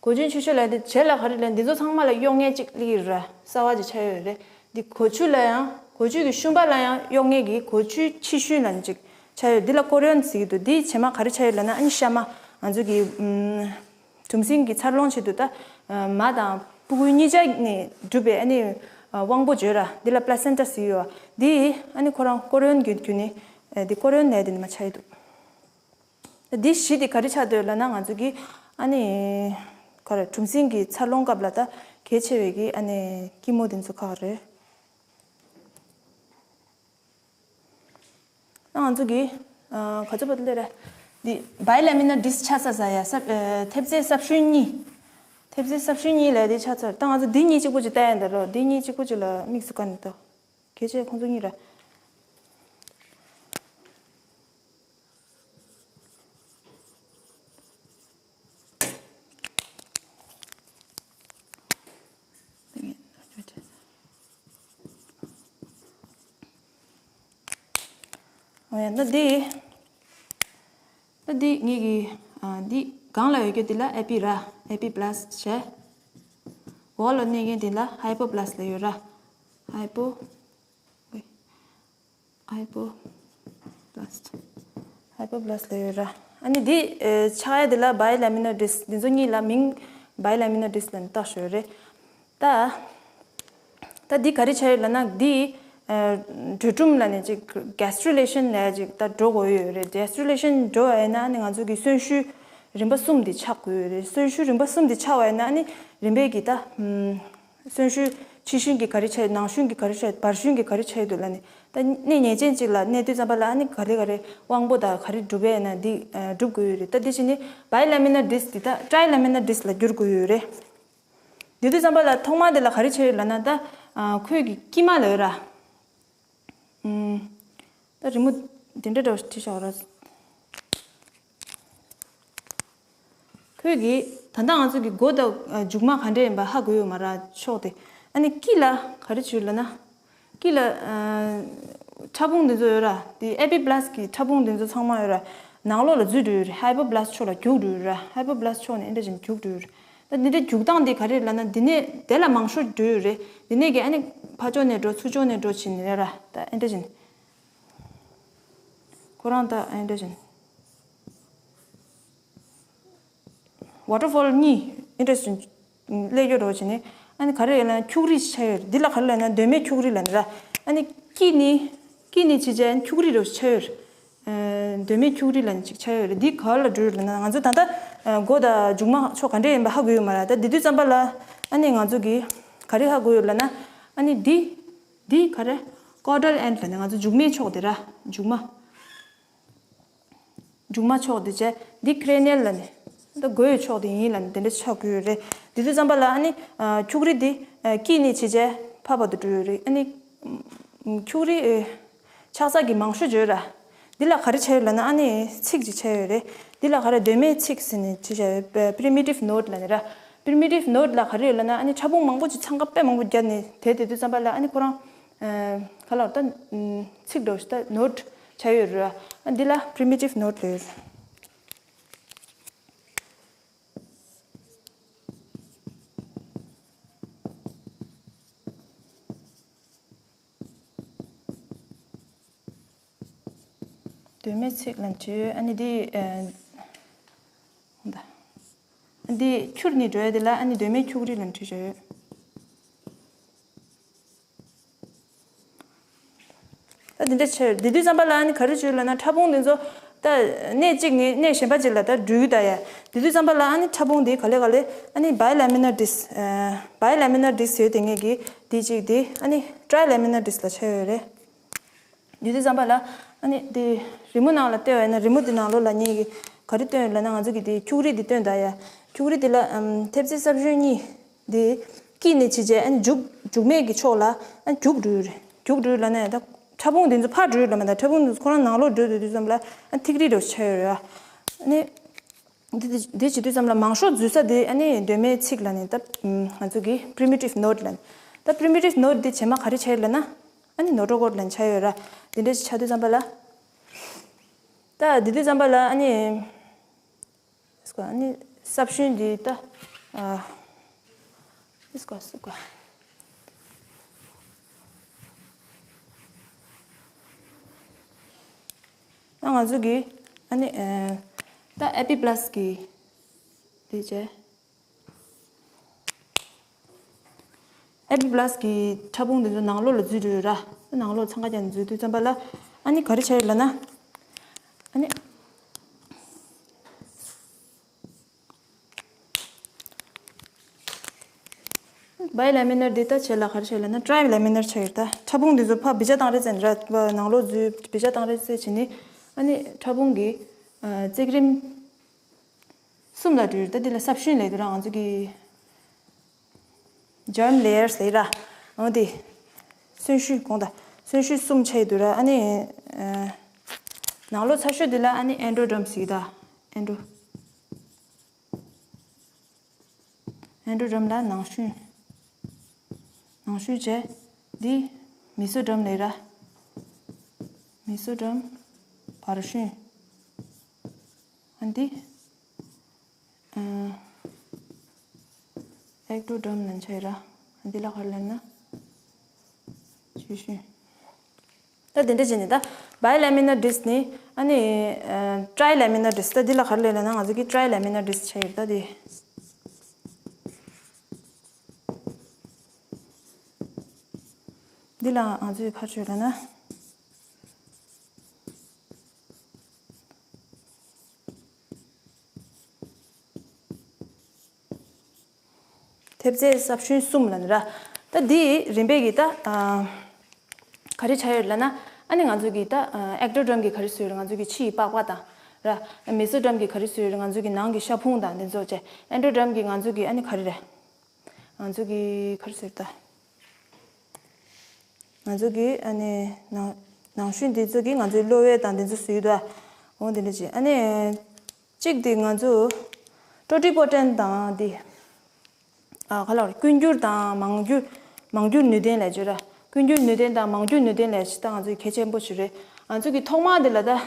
གོ་ཆུའི་ཕྱི་ཤུན་ལབ་དེ་བྱེ་ལ་ག་རེ་ལབ་ན། འདི་ཚོ་ཚང་མ་ལ་གཡོག་མཁན་གཅིག་སླེབས་ཀྱི་རེད་ར། གསར་བ་ཅིག་ཆགས་ཡོད་རེད། འདི་གོ་ཆུ་ལ་ཡང་གོ་ཆུ་གི་ཤུན་པ་ལ་ཡང་གཡོག་མཁན་གྱི་གོ་ཆུའི་ཕྱི་ཤུན་ལབ་ནས་ཅིག་ཆགས་ཡོད། འདི་ལ་ཀོ་རི་ཡོན་ཟེར་གྱི་འདུག་འདིའི་བྱེ་མ་ག་རེ་ཆགས་ཡོད་ལབ་ན། ཨ་ནི་ཤ་མ། ང་ཚོ་གི་ཨམ་གྲུམ་ཟིང་གི་འཚར་ལོངས་ཆེད་དུ་ད་ཨ་མ་དང་ཕྲུ་གུ་གཉིས་ཆ་ནས་གྲུབ་པའི་ཨ་ནི་ཨ་དབང་པོ་བརྗོད་ར། འདི་ལ་པ་ལ་སེན་ཊ་ཟེར་གྱི་ཡོད། འདི་ཨ་ནི་ཁོ་རང་ཀོ་རི་ཡོན་གྱི་རྒྱུད་ནས་ཨ་འདི་ཀོ་རི་ཡོན་ལབ་དེ་ནས་མར་ཆགས་ཀྱི་འདུག་འདི་བཞི་དེ་ག་རེ་ཆགས་འདུག་ལབ་ན། ང་ཚོ་གི་ཨ་ནི་ག་རེ་གྲུམ་ཟིང་གི་འཚར་ལོངས་སྐབས་ལ་ད་གལ་ཆེ་བའི་གི་ཨ་ནི་སྐྱི་མོ་དེ་ཚོ་ཁག་རེད། ད་ང་ཚོ་གི་ཨ་ག་ཚོད་པ་དེ་ལས་རེད། འདི་བའི་ལེ་མི་ནར་ཌིསྐ་ཆགས་ས་ས་ཡ། ས་ཨ་མཐེབ་རྩའི་ས་བཤུན་གཉིས། མཐེབ་རྩའི་ས་བཤུན་གཉིས་ལབ་དེ་ཆགས་ཚར། ད་ང་ཚོ་འདི་གཉིས་གཅིག་པོ་ཅིག་བལྟ་ཡ་འདི་རོ། འདི་གཉིས་གཅིག་པོ་ཅིག་ལ་དམིགས་སུ་བཀར་ནས་ད། གལ་ཆེ་ཁོང་ཚོ་གཉིས་ར། ཨོ་ཡ། ད་འདི། ད་འདི་ངེད་ཀྱི་ཨ་འདི་སྒང་ལ་ཡོད་རྒྱུ་འདི་ལ་ཨེ་པི་ར། ཨེ་པི་བྷི་ལ་སི་ཊི་བྱས། འོག་ལ་གནས་མཁན་འདི་ལ་ཧའི་པོ་བྷི་ལ་སི་ཊི་ལབ་ཡོད་ར། ཧའི་པོ། ཨོ། ཧའི་པོ་བྷི་ལ་སི་ཊི། ཧའི་པོ་བྷི་ལ་སི་ཊི་ལབ་ཡོད་ར། ཨ་ནི་འདི་ཨེ་ཆགས་ཡ་འདི་ལ་བའི་ལེ་མི་ནར་ཌིསྐ་འདི་ཚོ་གཉིས་ལ་མིང་བའི་ལེ་མི་ནར་ཌིསྐ་ལབ་ནས་བཏགས་ཡོད་རེད། ད། ད་འདི་ག་རེ་ཆགས་ཡོད་ལབ་ན། འདི་ཨ་གྲོལ་གྲུམ་ལབ་ནས་ཅིག་གེ་སི་ཊུ་ལེ་ཤན་ལབ་ཅིག་ད་འགྲོ་དགོས་ཡོད་རེད། གེ་སི་ཊུ་ལེ་ཤན་འགྲོ་བ་ཡིན་ན་ཨ་ནི་ང་ཚོ་གི་གསོན་ཤུལ་རིམ་པ་གསུམ་འདི་ཆགས་དགོས་ཡོད་རེད། གསོན་ཤུལ་རིམ་པ་གསུམ་འདི་ཆགས་པ་ཡིན་ན་ཨ་ནི་རིམ་པས་ཀྱི་ད་ཨམ་གསོན་ཤུལ་ཕྱི་ཤུན་གྱི་ག་རེ་ཆགས་ཡོད། ནང་ཤུན་གྱི་ག་རེ་ཆགས་ཡོད། བར་ཤུན་གྱི་ག་རེ་ཆགས་ཡོད་འདུག་ལབ་ནས། ད་གནས་ཉེས་ཅན་ཅིག་ལ་གནས་དུས་ཙམ་པ་ལ་ཨ་ནི་ག་རེ་ག་རེ་དབང་པོ་དང་ག་རེ་གྲུབ་པ་ཡིན་ན་འདི་ཨ་སྒྲུབ་དགོས་ཡོད་རེད། ད་འདི་བྱས་ནས་བའི་ལེ་མི་ནར་ཌིསྐ་འདི་ད་ཊི་རའི་ལེ་མི་ནར་ཌིསྐ་ལ་འགྱུར་དགོས་ཡོད་རེད། དེ་དུས་ཙམ་པ་ལ་ཐོག་མ་དེ་ལ་ག་རེ་བྱས་ཡོད་ལབ་ན། ད་ཨ་ཁོས་ཀྱི་དཀྱིལ་མ་ལ་ཡོད་ར། ཨུམ། ད་རི་མོ་དེ་འདྲ་འདྲ་བོ་ཞིག་བྲིས་བཞག་ར། ཁོས་ཀྱི་ད་ལྟ་ང་ཚོ་གི་མགོ་དང་ཨ་མཇུག་མ་ག་འདྲ་ཡིན་པ་ཧ་གོ་ཡོད་མ་ར། ཕྱོགས་དེ། ཨ་ནི་དཀྱིལ་ལ་ག་རེ་བྱས་ཡོད་ལབ་ན། དཀྱིལ་ལ་ཨ་ཕྲ་ཕུང་འདི་ཚོ་ཡོད་ར། དེ་ཨེ་པི་བྷི་ལ་སི་ཊི་གི་ཕྲ་ཕུང་འདི་ཚོ་ཚང་མ་ཡོད་ར། ནང་ལོགས་ལ་འཛུལ་འགྲོ་ཡོད་རེད། ཧའི་པོ་བྷི་ལ་སི་ཊི་ཕྱོགས་ལ་རྒྱུགས་འགྲོ་ཡོད་ར། ཧའི་པོ་བྷི་ལ་སི་ཊི་ཕྱོགས་ནས་ཨེ་འདྲ་བཞིན་རྒྱུགས་འགྲོ་ཡོད་རེད། ད་འདི་འདྲ་རྒྱུགས་སྟངས་འདི་ག་རེ་རེད་ལབ་ན། འདི་ནས་དེ་ལ་མང་ཤོས་འགྲོ་ཡོད་རེད། འདི་ནས་ཀྱི་ཨ་ནི་ཕར་ཕྱོགས་ནས་འགྲོ་ཚུར་ཕྱོགས་ནས་འགྲོ་བྱས་ནས་རེད་ར། ད་ཨེ་འདྲ་བཞིན། ཁོ་རང་ད་ཨེ་འདྲ་བཞིན། ཝ་ཊར་ཕོལ་གཉིས་ཨེ་འདྲ་བཞིན་སླེབས་ཡོད་རོ་བྱས་ནས། ཨ་ནི་ག་རེ་ཡོད་ལབ་ན་ཁྱུག་རིས་ཆགས་ཡོད་རེད། འདི་ལ་ག་རེ་ལབ་ན་གདོད་མའི་ཁྱུག་རིས་ལབ་ནི་ར། ཨ་ནི་དཀྱིལ་ནི་དཀྱིལ་ནི་བྱས་རྗེས་ཁྱུག་རིས་རོ་ཆགས་ཡོད་རེད། ཨ་གདོད་མའི་ཁྱུག་རིས་ལབ་ནི་ཅིག་ཆགས་ཡོད་རེད། འདི་ག་ལ་འགྲོ་ཡོད་ལབ་ན། ང་ཚོ་ད་ལྟ་ཨ་མགོ་དང་མཇུག་མ་ཕྱོགས་ག་འདྲ་ཡིན་པ་ཧ་གོ་ཡོད་མ་ར། ད་འདི་དུས་ཙམ་པ་ལ་ཨ་ནི་ང་ཚོ་གི་ག་རེ་ཧ་གོ་ཡོད་ལབ་ན། ཨ་ནི་འདི་འདི་ག་རེ་ཀོ་ཌལ་ཨེན་ཌི་ལབ་ནི་ང་ཚོ་མཇུག་མའི་ཕྱོགས་དེ་ར། མཇུག་མ། མཇུག་མ་ཕྱོགས་དེ་བྱས། འདི་ཁི་རེ་ནི་ཡལ་ལབ་ནི། ད་མགོའི་ཕྱོགས་དེ་ཡིན་ལབ་ནི་དེ་འདྲ་ཆགས་ཀྱི་ཡོད་རེད། དེ་དུས་ཙམ་པ་ལ་ཨ་ནི་ཨ་ཁྱུག་རིས་འདི་ཨ་དཀྱིལ་ནས་བྱས་རྗེས་ཕར་བར་དུ་འགྲོ་ཡོད་རེད། ཨ་ནི་ ཁྱུག་རིས་ཆགས་ས་གི་མང་ཤོས་ཡོད་ར། འདི་ལ་ག་རེ་བྱས་ཡོད་ལབ་ན་ཨ་ནི་ཚིགས་ཅིག་བྱས་ཡོད་རེད། འདི་ལ་ག་རེ་གདོད་མའི་ཚིགས་ཟེར་ནས་ཅིག་བྱས་ཡོད། Primitive node ལབ་ནས་ར། Primitive node ལ་ག་རེ་ཡོད་ལབ་ན་ཨ་ནི་ཕྲ་ཕུང་མང་པོ་ཅིག་འཚང་ཁ་དཔེ་མང་པོ་བརྒྱབ་ནས་དེ་དེ་དུས་ཙམ་པ་ལ་ཨ་ནི་ཁོ་རང་ག་ལ་ད་ཚིགས་འདྲ་བོ་ཞིག་ད་node ཆགས་ཡོད་རེད་ར། ཨ་འདི་ལ་primitive node ལབ་ཡོད་རེད། གདོད་མའི་ཚིགས་ལ་འབྲི་ཡོད། ཨ་ནི་འདི་ཨ་འདི་འཁྱུར་ནས་འགྲོ་ཡ་དེ་ལ་ཨ་ནི་གདོད་མའི་ཁྱུག་རིས་ལ་འབྲི་བྱ་ཡོད། ད་འདི་འདྲ་ཆེ་འདི་དུས་ཙམ་པ་ལ་ཨ་ནི་ག་རེ་བྱོས་ལབ་ན་ཕྲ་ཕུང་འདི་ཚོ་ད་གནས་གཅིག་ནས་གནས་གཞན་པ་ཅིག་ལ་ད་འགྲུལ་ད་ཡ། འདི་དུས་ཙམ་པ་ལ་ཨ་ནི་ཕྲ་ཕུང་འདི་ག་ལེ་ག་ལེ་ཨ་ནི་bi-laminar disc bi-laminar disc ཡོད་དེ་ངེད་ཀྱི་འདི་གཅིག་འདི་ཨ་ནི་tri-laminar disc ལ་ཆགས་ཡོད་རེད། འདི་དུས་ཙམ་པ་ལ་ཨ་ནི་དེ་རི་མོ་ནང་ལ་བལྟས་པ་ཡིན་ན་རི་མོ་དེ་ནང་ལོགས་ལ་ངེད་ཀྱིས་ག་རེ་སྟོན་ཡོད་ལབ་ན་ང་ཚོ་གིས་དེ་ཁྱུག་རིས་དེ་སྟོན་ད་ཡ། ཁྱུག་རིས་དེ་ལ་ཨམ་མཐེབ་རྩེ་སྲབ་ཞུན་གཉིས་དེ་དཀྱིལ་ནས་བྱས་རྗེས་ཨ་ནི་མཇུག་མཇུག་མའི་གི་ཕྱོགས་ལ་ཨ་ནི་རྒྱུག་འགྲོ་ཡོད་རེད། རྒྱུག་འགྲོ་ཡོད་ལབ་ན་ཡ་ད་ཕྲ་ཕུང་དེ་ཚོ་ཕར་འགྲོ་ཡོད་ལབ་མ་ད་ཕྲ་ཕུང་དེ་ཚོ་ཁོ་རང་ནང་ལོགས་འགྲོ་སྡོད་དུས་ཙམ་ལ་ཨ་ནི་ཐིག་རིས་འདྲ་བོ་ཆགས་ཡོད་རེད། ཨ་ནི། འདི་འདི་འདི་བྱེད་དུས་ཙམ་ལ་མང་ཤོས་འཛུལ་ས་དེ་ཨ་ནི་གདོད་མའི་ཚིགས་ལ་ནི་ད་ང་ཚོ་གི་primitive node ལ་ནི་ད་primitive node འདི་བྱེ་མ་ག་རེ་བྱས་ལབ་ན་ཨ་ནི་notochord ལ་ནི་ཆགས་ཡོད་ར། འདི་འདྲ་ཞིག་ཆགས་དུས་ཙམ་པ་ལ་ད་འདི་དུས་ཙམ་པ་ལ་ཨ་ནི་ཨ་ནི་སྲབ་ཞུན་འདི་ད་ཨ། ཨིས་ཀ་སུ་ཀ་ད་ང་ཚོ་གི་ཨ་ནི་ཨ་ད་ཨེ་པི་པ་ལ་སི་གི་དེ་བྱས། ཨེ་པི་པ་ལ་སི་གི་ཕྲ་ཕུང་འདི་ཚོ་ནང་ལོགས་ལ་འཛུལ་འགྲོ་ཡོད་ར། ནང་ལོགས་འཚང་ཁ་རྒྱག་ནས་འཛུལ་དུས་ཙམ་པ་ལ་ཨ་ནི་ག་རེ་བྱས་ཡོད་ལབ་ན་ཨ་ནི། bi-laminar འདི་ད་བྱས་ལ་ག་རེ་བྱས་ལབ་ན་tri-laminar ཆགས་ཡོད་ད། ཕྲ་ཕུང་འདི་ཚོ་ཕར་བི་ཇ་བཏང་རེས་ཙམ་ར་ནང་ལོགས་འཛུལ་བི་ཇ་བཏང་རེས་ཙམ་བྱས་ནས་ཨ་ནི་ཕྲ་ཕུང་གི་ཨ་བརྩེགས་རིམ་གསུམ་ལ་འགྲོ་ཡོད་ད། འདི་ལ་སྲབ་ཞུན་ལབ་དུས་ར་ང་ཚོ་གི་germ layers ལབ་ར། འོ་དེ་སོན་ཤུན་གོང་ད་སོན་ཤུན་གསུམ་ཆགས་ཡོད་དུས་ར། ཨ་ནི་ཨ་ནང་ལོགས་ཚ་ཤོས་འདི་ལ་ཨ་ནི་ཨེན་ཌོ་ཌརམ་ཟེར་ད། ཨེན་ཌོ། ཨེན་ཌོ་ཌརམ་ལ་ནང་ཤུན། ནང་ཤུན་བྱས། འདི་མེ་སོ་ཌརམ་ལབ་ར། མེ་སོ་ཌརམ་བར་ཤུན། ཨ་འདི་ཨེག་ཌོ་ཌརམ་ལབ་བྱས་ར། ཨ་འདི་ལ་ག་རེ་ལབ་ན་ཆུ་ཤུན། ད་དེ་འདྲ་བྱས་ནས་ད་bi-laminar disc ནི་ཨ་ནི་ཨ་tri-laminar disc ད་འདི་ལ་ག་རེ་ལབ་ན་ང་ཚོ་གི་tri-laminar disc ཆགས་ཡོད་ད་དེ། འདི་ལ་ང་ཚོས་ག་རེ་བྱས་ལབ་ན། མཐེབ་རྩེ་སྲབ་ཞུན་གསུམ་ལབ་ནི་ར། ད་འདི་རིམ་པས་ཀྱི་ད་ཨ་ག་རེ་ཆགས་ཡོད་ལབ་ན། ཨ་ནི་ང་ཚོ་གི་ད་ཨེག་ཌོ་ཌརམ་གི་ག་རེ་བཟོས་ཡོད་རེད། ང་ཚོ་གི་ཕྱི་ཡི་པགས་པ་དང་ར། མེ་སོ་ཌརམ་གི་ག་རེ་བཟོས་ཡོད་རེད། ང་ཚོ་གི་ནང་གི་ཤ་ཕུང་དང་འདི་ཚོ་བྱས། ཨེན་ཌོ་ཌརམ་གི་ང་ཚོ་གི་ཨ་ནི་ག་རེ་རེད། ང་ཚོ་གི་ག་རེ་ཟེར་ད། ང་ཚོ་གི་ཨ་ནི་ནང་ནང་ཤུན་འདི་ཚོ་གི་ང་ཚོའི་གློ་བའི་དང་འདི་ཚོ་བཟོས་ཡོད་ད། འོ་འདི་འདྲ་བྱས་ཨ་ནི། གཅིག་དེ་ང་ཚོ་ཊོ་ཊི་པོ་ཊེན་ཊི་དང་དེ་ཨ་ག་ལ་བར་ཀུན་འགྱུར་དང་མང་འགྱུར་མང་འགྱུར་ནུས་ལྡན་ལབ་བརྗོད་ར། ཀུན་འགྱུར་ནུས་ལྡན་དང་མང་འགྱུར་ནུས་ལྡན་ལབ་ཞིག་ད་ང་ཚོའི་གལ་ཆེན་པོ་ཞིག་རེད། ང་ཚོ་གི་ཐོག་མ་དེ་ལ་ད་ཨ་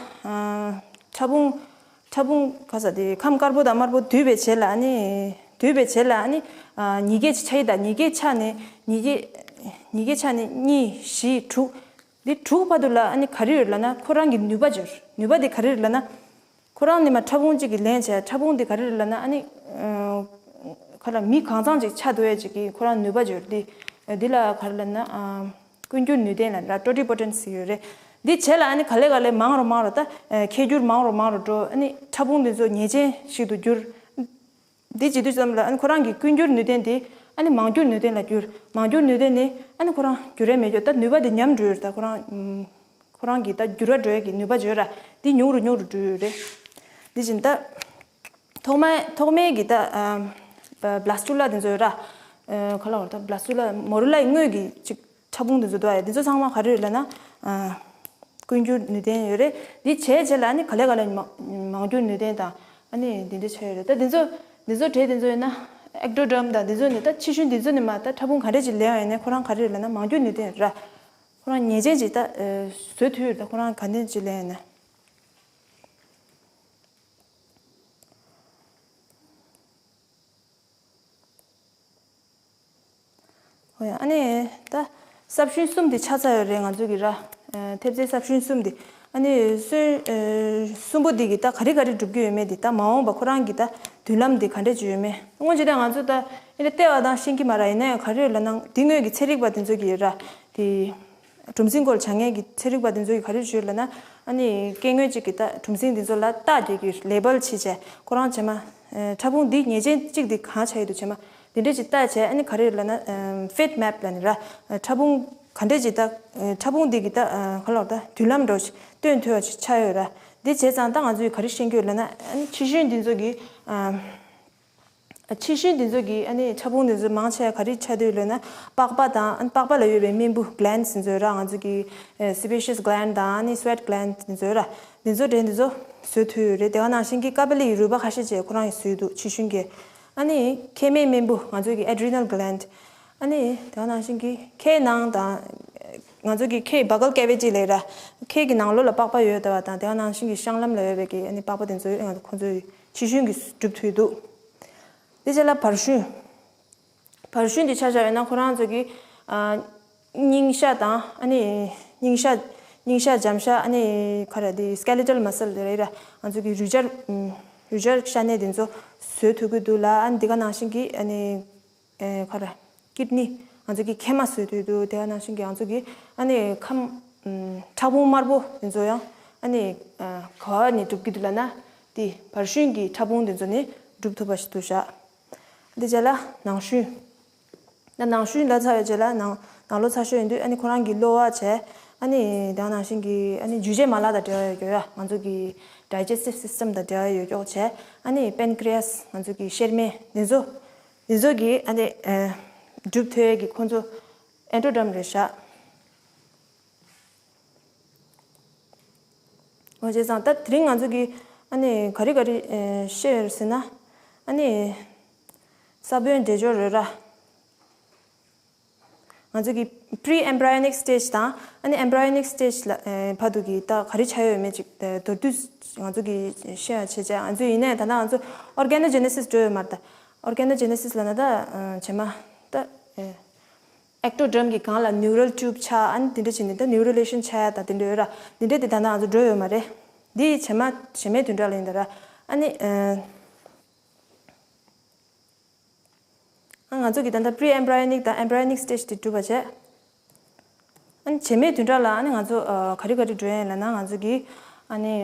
ཕྲ་ཕུང་ཕྲ་ཕུང་ག་ས་དེ་ཁམས་དཀར་པོ་དང་དམར་པོ་འདུས་པའི་རྗེས་ལ་ཨ་ནི་འདུས་པའི་རྗེས་ལ་ཨ་ནི་ཨ་ཉིས་ཀའི་ཆ་ཡི་ད་ཉིས་ཀའི་ཆ་ནས་ཉིས་ཀའི་ཉིས་ཀའི་ཆ་ནས་གཉིས་བཞི་དྲུག་འདི་དྲུག་བར་དུ་ལ་ཨ་ནི་ག་རེ་ཡོད་ལབ་ན་ཁོ་རང་གི་ནུས་པ་འབྱོར། ནུས་པ་དེ་ག་རེ་རེད་ལབ་ན། ཁོ་རང་ནི་མ་ཕྲ་ཕུང་གཅིག་གིས་ལེན་བྱས། ཕྲ་ཕུང་དེ་ག་རེ་རེད་ལབ་ན་ཨ་ནི་ཁ་ལ་མི་གང་ཚང་ཅིག་ཆགས་འདུག་ཡས་ཅིག་གིས་ཁོ་རང་ནུས་པ་འབྱོར་ཏེ། འདི་ལ་ག་རེ་ལབ་ན་ཀུན་འགྱུར་ནུས་ལྡན་ལབ་ར། ཊོ་ཊི་པོ་ཊེན་ཊི་ཟེར་ཡོད་རེད། འདི་བྱས་ལ་ཨ་ནི་ག་ལེ་ག་ལེ་མང་རུ་མང་རུ་ད་ཁྱད་འགྱུར་མང་རུ་མང་རུ་འགྲོ། ཨ་ནི་ཕྲ་ཕུང་འདི་ཚོ་ཉེས་ཅན་ཞིག་ཏུ་འགྱུར། འདི་བྱེད་དུས་ཙམ་ལ་ཨ་ནི་ཁོ་རང་གི་ཀུན་འགྱུར་ནུས་ལྡན་དེ་ཨ་ནི་མང་འགྱུར་ནུས་ལྡན་ལ་འགྱུར། མང་འགྱུར་ནུས་ལྡན་ནི་ཨ་ནི་ཁོ་རང་འགྱུར་རེ་མེད་འགྱུར། ད་ནུས་པ་དེ་ཉམས་འགྲོ་ཡོད་རེད། ད་ཁོ་རང་ཁོ་རང་གི་ད་འགྱུར་བ་འགྲོ་ཡ་གི་ནུས་པ་བརྗོད་ར་དེ་ཉུང་རུ་ཉུང་རུ་འགྲོ་ཡོད་རེད། འདི་བཞིན་ད་ཐོག་མའི་ཐོག་མའི་གི་ད་ཨ་བ་བླ་སི་ཊུ་ལ་དེ་ཚོ་ཡོད་ར། ཨ་ག་ལ་བར་ད་བླ་སི་ཊུ་ལ་མོ་རུ་ལའི་དངོས་ཀྱི་ཅིག་ཕྲ་ཕུང་དེ་ཚོ་འདུག་ཨ། དེ་ཚོ་ཚང་མ་ག་རེ་རེད་ལབ་ན། ཨ། ཀུན་འགྱུར་ནུས་ལྡན་ཡོད་རེད། འདི་བྱས་བྱས་ལ་ཨ་ནི་ག་ལེ་ག་ལེ་མ་མང་འགྱུར་ནུས་ལྡན་དང་ཨ་ནི་འདི་འདྲ་ཆགས་ཡོད་རེད། ད་འདི་ཚོ་འདི་ཚོ་གྲས་འདི་ཚོ་ཡིན་ན་ཨེག་ཀྲོ་ཌརམ་དང་འདི་ཚོ་ནི་ད་ཕྱི་ཤུན་འདི་ཚོ་ནི་མ་ད་ཕྲ་ཕུང་ག་འདྲ་ཅིག་ལེན་ཡོད་ནས་ཁོ་རང་ག་རེ་ལབ་ན་མང་འགྱུར་ནུས་ལྡན་ར། ཁོ་རང་ཉེས་ཅན་ཅིག་ད་བཟོ་ཐུབ་ཡོད་རེད། ད་ཁོ་རང་ག་འདྲ་ཅིག་ལེན་ཡོད་ན། ཨོ་ཡ། ཨ་ནི་ད་གསར་ཤུན་གསུམ་དེ་ཆགས་ཚར་ཡོད་རེད་ང་ཚོ་གི་ར། ཨ། ཐེབས་རྩའི་གསར་ཤུན་གསུམ་དེ། ཨ་ནི་སོན་ཨ། གསུམ་པོ་དེ་གི་ད་ག་རེ་ག་རེ་སྒྲུབ་ཀྱི་ཡོད་མེད་དེ་ད་མ་འོངས་པ་ཁོ་རང་གི་ད་མདུན་ལམ་དེ་ག་འདྲ་ཅིག་ཡོད་མེད། སྔོན་ཆད་ད་ང་ཚོ་ད་ཨེ་འདྲ་བལྟས་པ་དང་ཤེས་ཀྱི་མ་རེད། ཡིན་ན་ཡང་ག་རེ་ཡོད་ལབ་ན་འདི་སྔོན་གྱི་ཚན་རིག་པ་དེ་ཚོ་གི་ར་དེ། གྲུམ་ཟིང་སྐོར་བྱ་མཁན་གྱི་ཚན་རིག་པ་དེ་ཚོ་གིས་ག་རེ་བརྗོད་ལབ་ན། ཨ་ནི་སྐྱེ་དངོས་གཅིག་གི་ད་གྲུམ་ཟིང་དེ་ཚོ་ལ་རྟགས་རྒྱག་རྒྱུ་ལེ་བལ་བྱས་བྱས་ཁོ་རང་བྱས་མ། ཨ། ཕྲ་ཕུང་འདི་ཉེས་ཅན་གཅིག་འདི་གང་ཆགས་ཡོད་འདུག་བྱས་མ། འདི་འདྲས་ཅིག་བལྟས་བྱས་ཨ་ནི་ག་རེ་ལབ་ན། ཨམ། ཕིཊ་མེབ་ལབ་ནི་ར། ཨ། ཕྲ་ཕུང་ག་འདྲས་ཅིག་ད། ཨ། ཕྲ་ཕུང་འདི་གི་ད། ཨ། ག་ལབ་ད་མདུན་ལམ་འགྲོ་ཞིག་སྟོན་ཐུབ་པ་ཞིག་ཆགས་ཡོད་ར། འདི་བྱས་ཙང་ད་ང་ཚོས་ག་རེ་ཤེས་ཀྱི་ཡོད་ལབ་ན། ཨ་ནི་ཕྱི་ཤུན་འདི་ཚོ་གི། ཨམ། ཕྱི་ཤུན་དེ་ཚོ་གི་ཨ་ནི་ཕྲ་ཕུང་དེ་ཚོ་མང་ཆེ་ག་རེ་ཆགས་འདུག་ལབ་ན། པགས་པ་དང་ཨ་ནི་པགས་པ་ལ་ཡོད་པའི་རྨེན་བུ་གྷི་ལེན་ཌི་དེ་ཚོ་ར། ང་ཚོ་གི་ཨ། སི་བེ་ཤི་ཡས་གྷི་ལེན་ཌི་དང་ཨ་ནི་སུ་ཝེ་ཊི་གྷི་ལེན་ཌི་དེ་ཚོ་ར། དེ་ཚོ་འདྲེན་དེ་ཚོ་བཟོ་ཐུབ་ཡོད་རེད། དེ་ག་ནང་བཞིན་གྱི་ཀ་པ་ལི་ཡི་རུས་པ་ཁ་ཤས་ཅིག་ཁོ་རང་གིས་བཟོས་འདུག་ཕྱི་ཤུན་གྱི། ཨ་ནི་མཁལ་མའི་རྨེན་བུ་ང་ཚོ་གི་ཨེ་ཌི་རི་ནལ་གྷི་ལེན་ཌི། ཨ་ནི་དེ་ག་ནང་བཞིན་གྱི་མཁལ་ནང་དང་། ང་ཚོ་གི་མཁལ་བྷ་གལ་ཀེ་ཝི་ཊི་ལབ་ར། མཁལ་གྱི་ནང་ལོགས་ལ་པགས་པ་ཡོད་བསྡད་པ་དང་དེ་ག་ནང་བཞིན་གྱི་བཤང་ལམ་ལ་ཡོད་པའི་གི་ཨ་ནི་པགས་པ་དེ་ཚོ་ང་ཚོ་ཁོ་ཚོའི་ཕྱི་ཤུན་གྱིས་སྒྲུབ་ཐུབ་འདུག་དེ་རྗེས་ལ་བར་ཤུན། བར་ཤུན་དེ་ཆ་བཞག་ཡོད་ན་ཁོ་རང་ཚོ་གི། ཨ། སྙིང་ཤ་དང་ཨ་ནི། སྙིང་ཤ། སྙིང་ཤ་འཇམ་ཤ་ཨ་ནི་ག་རེ་དེ་སི་ཀེ་ལེ་ཊལ་མ་སལ་དེ་རེད་ར། ང་ཚོ་གི་རུས་སྦྱར། རུས་སྦྱར་ཤ་གནད་དེ་ཚོ་བཟོ་ཐུབ་ཀྱི་འདུག་ལ། ཨ་ནི་དེ་ག་ནང་བཞིན་གྱི་ཨ་ནི། ཨེ། ག་རེ། ཀིཌ་ནི། ང་ཚོ་གི་མཁལ་མ་བཟོ་ཐུབ་འདུག་དེ་ག་ནང་བཞིན་གྱི་ང་ཚོ་གི་ཨ་ནི་ཁམས། ཕྲ་ཕུང་དམར་པོ་དེ་ཚོ་ཡང་ཨ་ནི། ཨ། ག་བ་ནས་གྲུབ་ཀྱི་འདུག་ལབ་ན། དེ་བར་ཤུན་གྱི་ཕྲ་ཕུང་དེ་ཚོ་ནས་གྲུབ་ཐུབ་པ་ཞིག་འདུག་ཤག་དེ་རྗེས་ལ་ནང་ཤུན། ད་ནང་ཤུན་ལབ་ཚར་བའི་རྗེས་ལ་ནང་ནང་ལོགས་ཚ་ཤོས་ཡིན་དུས་ཨ་ནི་ཁོ་རང་གི་གློ་བ་བྱས། ཨ་ནི་དེ་ག་ནང་བཞིན་གྱི་ཨ་ནི་འཇུ་བྱེད་མ་ལག་དང་འབྲེལ་བ་ཡོད་ཀྱི་ཡོད། ང་ཚོ་གི་ཌའི་ཇེ་སི་ཊིབ་སི་སི་ཊམ་དང་འབྲེལ་བ་ཡོད་ཀྱོག་བྱས། ཨ་ནི་པན་ཀི་རི་ཡ་སི་ང་ཚོ་གི་གཤེར་རྨེན་འདི་ཚོ། འདི་ཚོ་གི་ཨ་ནི་ཨ། གྲུབ་ཐུབ་ཀྱི་ཁོ་ཚོ་ཨེན་ཌོ་ཌརམ་རེད་ཤག་འོ་བྱས་ཙང་ད་དེ་རིང་ང་ཚོ་གི་ཨ་ནི་ག་རེ་ག་རེ་ཨ། བཤད་ཡོད་ཟེར་ན། ཨ་ནི་ས་བོན་འདྲེས་སྦྱོར་རེད་ར། ང་ཚོ་གི་པི་རི་ཨེམ་བྷ་རི་ཡོ་ནིག་སི་ཊེ་ཇི་དང་ཨ་ནི་ཨེམ་བྷ་རི་ཡོ་ནིག་སི་ཊེ་ཇི་ལ་ཨ། བར་དུ་གི་ད་ག་རེ་ཆགས་ཡོད་མེད་ཅིག་ཨ། མདོར་བསྡུས་ང་ཚོ་གི་བཤད་ཡ་བྱས་བྱས། ང་ཚོ་ཡིན་ནའི་ད་ལྟ་ང་ཚོ་ཨོར་ག་ནོ་ཇེ་ནེ་སི་སི་འགྲོ་ཡོད་མ་རེད། ད་ཨོར་ག་ནོ་ཇེ་ནེ་སི་སི་ལབ་ན་ད་ཨ། བྱས་མ་ད་ཨ། ཨེག་ཀྲོ་ཌརམ་གྱི་སྒང་ལ་ནིའུ་རལ་ཊིའུབ་ཆགས། ཨ་ནི་དེ་འདྲ་བྱས་ནས་ད་ནིའུ་རེ་ལེ་ཤན་ཆགས་ཡ་ད་དེ་འདྲ་ཡོད་ར། འདི་འདྲ་དེ་ད་ནང་ང་ཚོ་འགྲོ་ཡོད་མ་རེད། འདི་བྱེ་མ་བྱེ་མའི་བདུན་ཕྲག་ལ་ཡིན་ད་ར། ཨ་ནི་ཨ། ཨ། ང་ཚོ་གི་ད་ལྟ་པི་རི་ཨེམ་བྷ་རི་ཡོ་ནིག་དང་ཨེམ་བྷ་རི་ཡོ་ནིག་སི་ཊེ་ཇི་དེ་གྲུབ་པ་བྱས། ཨ་ནི་བྱེ་མའི་བདུན་ཕྲག་ལ་ཨ་ནི་ང་ཚོ་ཨ། ག་རེ་ག་རེ་འགྲོ་ཡ་ཡིན་ལབ་ན། ང་ཚོ་གི་ཨ་ནི།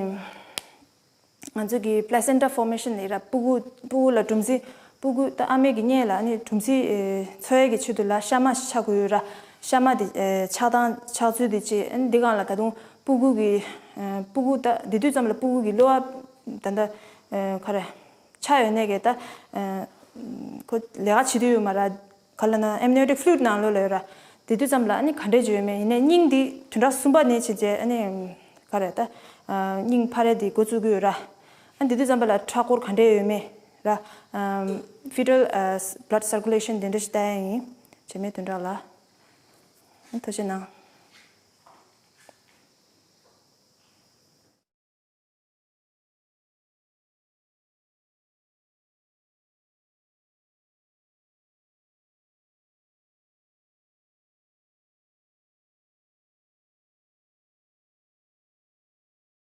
ང་ཚོ་གི་པི་ལེ་སེན་ཊ་ཕོར་མེ་ཤན་ལབ་ར། སྤུ་གུ་སྤུ་གུ་ལ་གྲུམ་ཟིང་། སྤུ་གུ་ད་ཨ་མའི་གི་མངལ་ལ་ཨ་ནི་གྲུམ་ཟིང་ཨེ། འཚོ་ཡས་ཀྱི་ཆེད་དུ་ལ་ཤ་མ་ཞིག་ཆགས་དགོས་ཡོད་ར། ཤ་མ་དེ་ཨེ། ཆགས་སྟངས་ཆགས་ཚུལ་དེ་བྱས། ཨ་ནི་འདི་སྒང་ལ་ད་དུང་སྤུ་གུ་གི་ཨེ། སྤུ་གུ་ད་དེ་དུས་ཙམ་ལ་སྤུ་གུ་གི་གློ་བ་ད་ད་ཨེ། ག་རེ་ཆགས་ཡོད་ནས་གི་ད་ཨེ། ཁོ་ལས་ཀ་བྱེད་དུས་ཡོད་མ་ར། ག་ལབ་ན་ཨེམ་ནི་ཡོ་ཊིག་ཕུ་ལུ་ཌི་ནང་ལོགས་ལ་ཡོད་ར། དེ་དུས་ཙམ་ལ་ཨ་ནི་ག་འདྲས་བྱས་ཡོད་མེད། ཡིན་ནའི་སྙིང་འདི་བདུན་ཕྲག་གསུམ་པ་ནས་བྱས་རྗེས་ཨ་ནི་ག་རེ་ད་ཨ། སྙིང་འཕར་ཡ་དེ་འགོ་བཙུགས་ཀྱི་ཡོད་ར། ཨ་ནི་དེ་དུས་ཙམ་པ་ལ་མཐའ་འཁོར་ག་འདྲས་ཡོད་མེད་ར། ཨམ། ཕི་ཊལ་ཨ། བྷི་ལཌ་སར་ཀུ་ལེ་ཤན་དེ་འདྲ་ཞིག་ལྟ་ཡ་ཡིན། བྱེ་མའི་བདུན་ཕྲག་ལ། ཨ་ནི་ཐུགས་རྗེ་གནང་།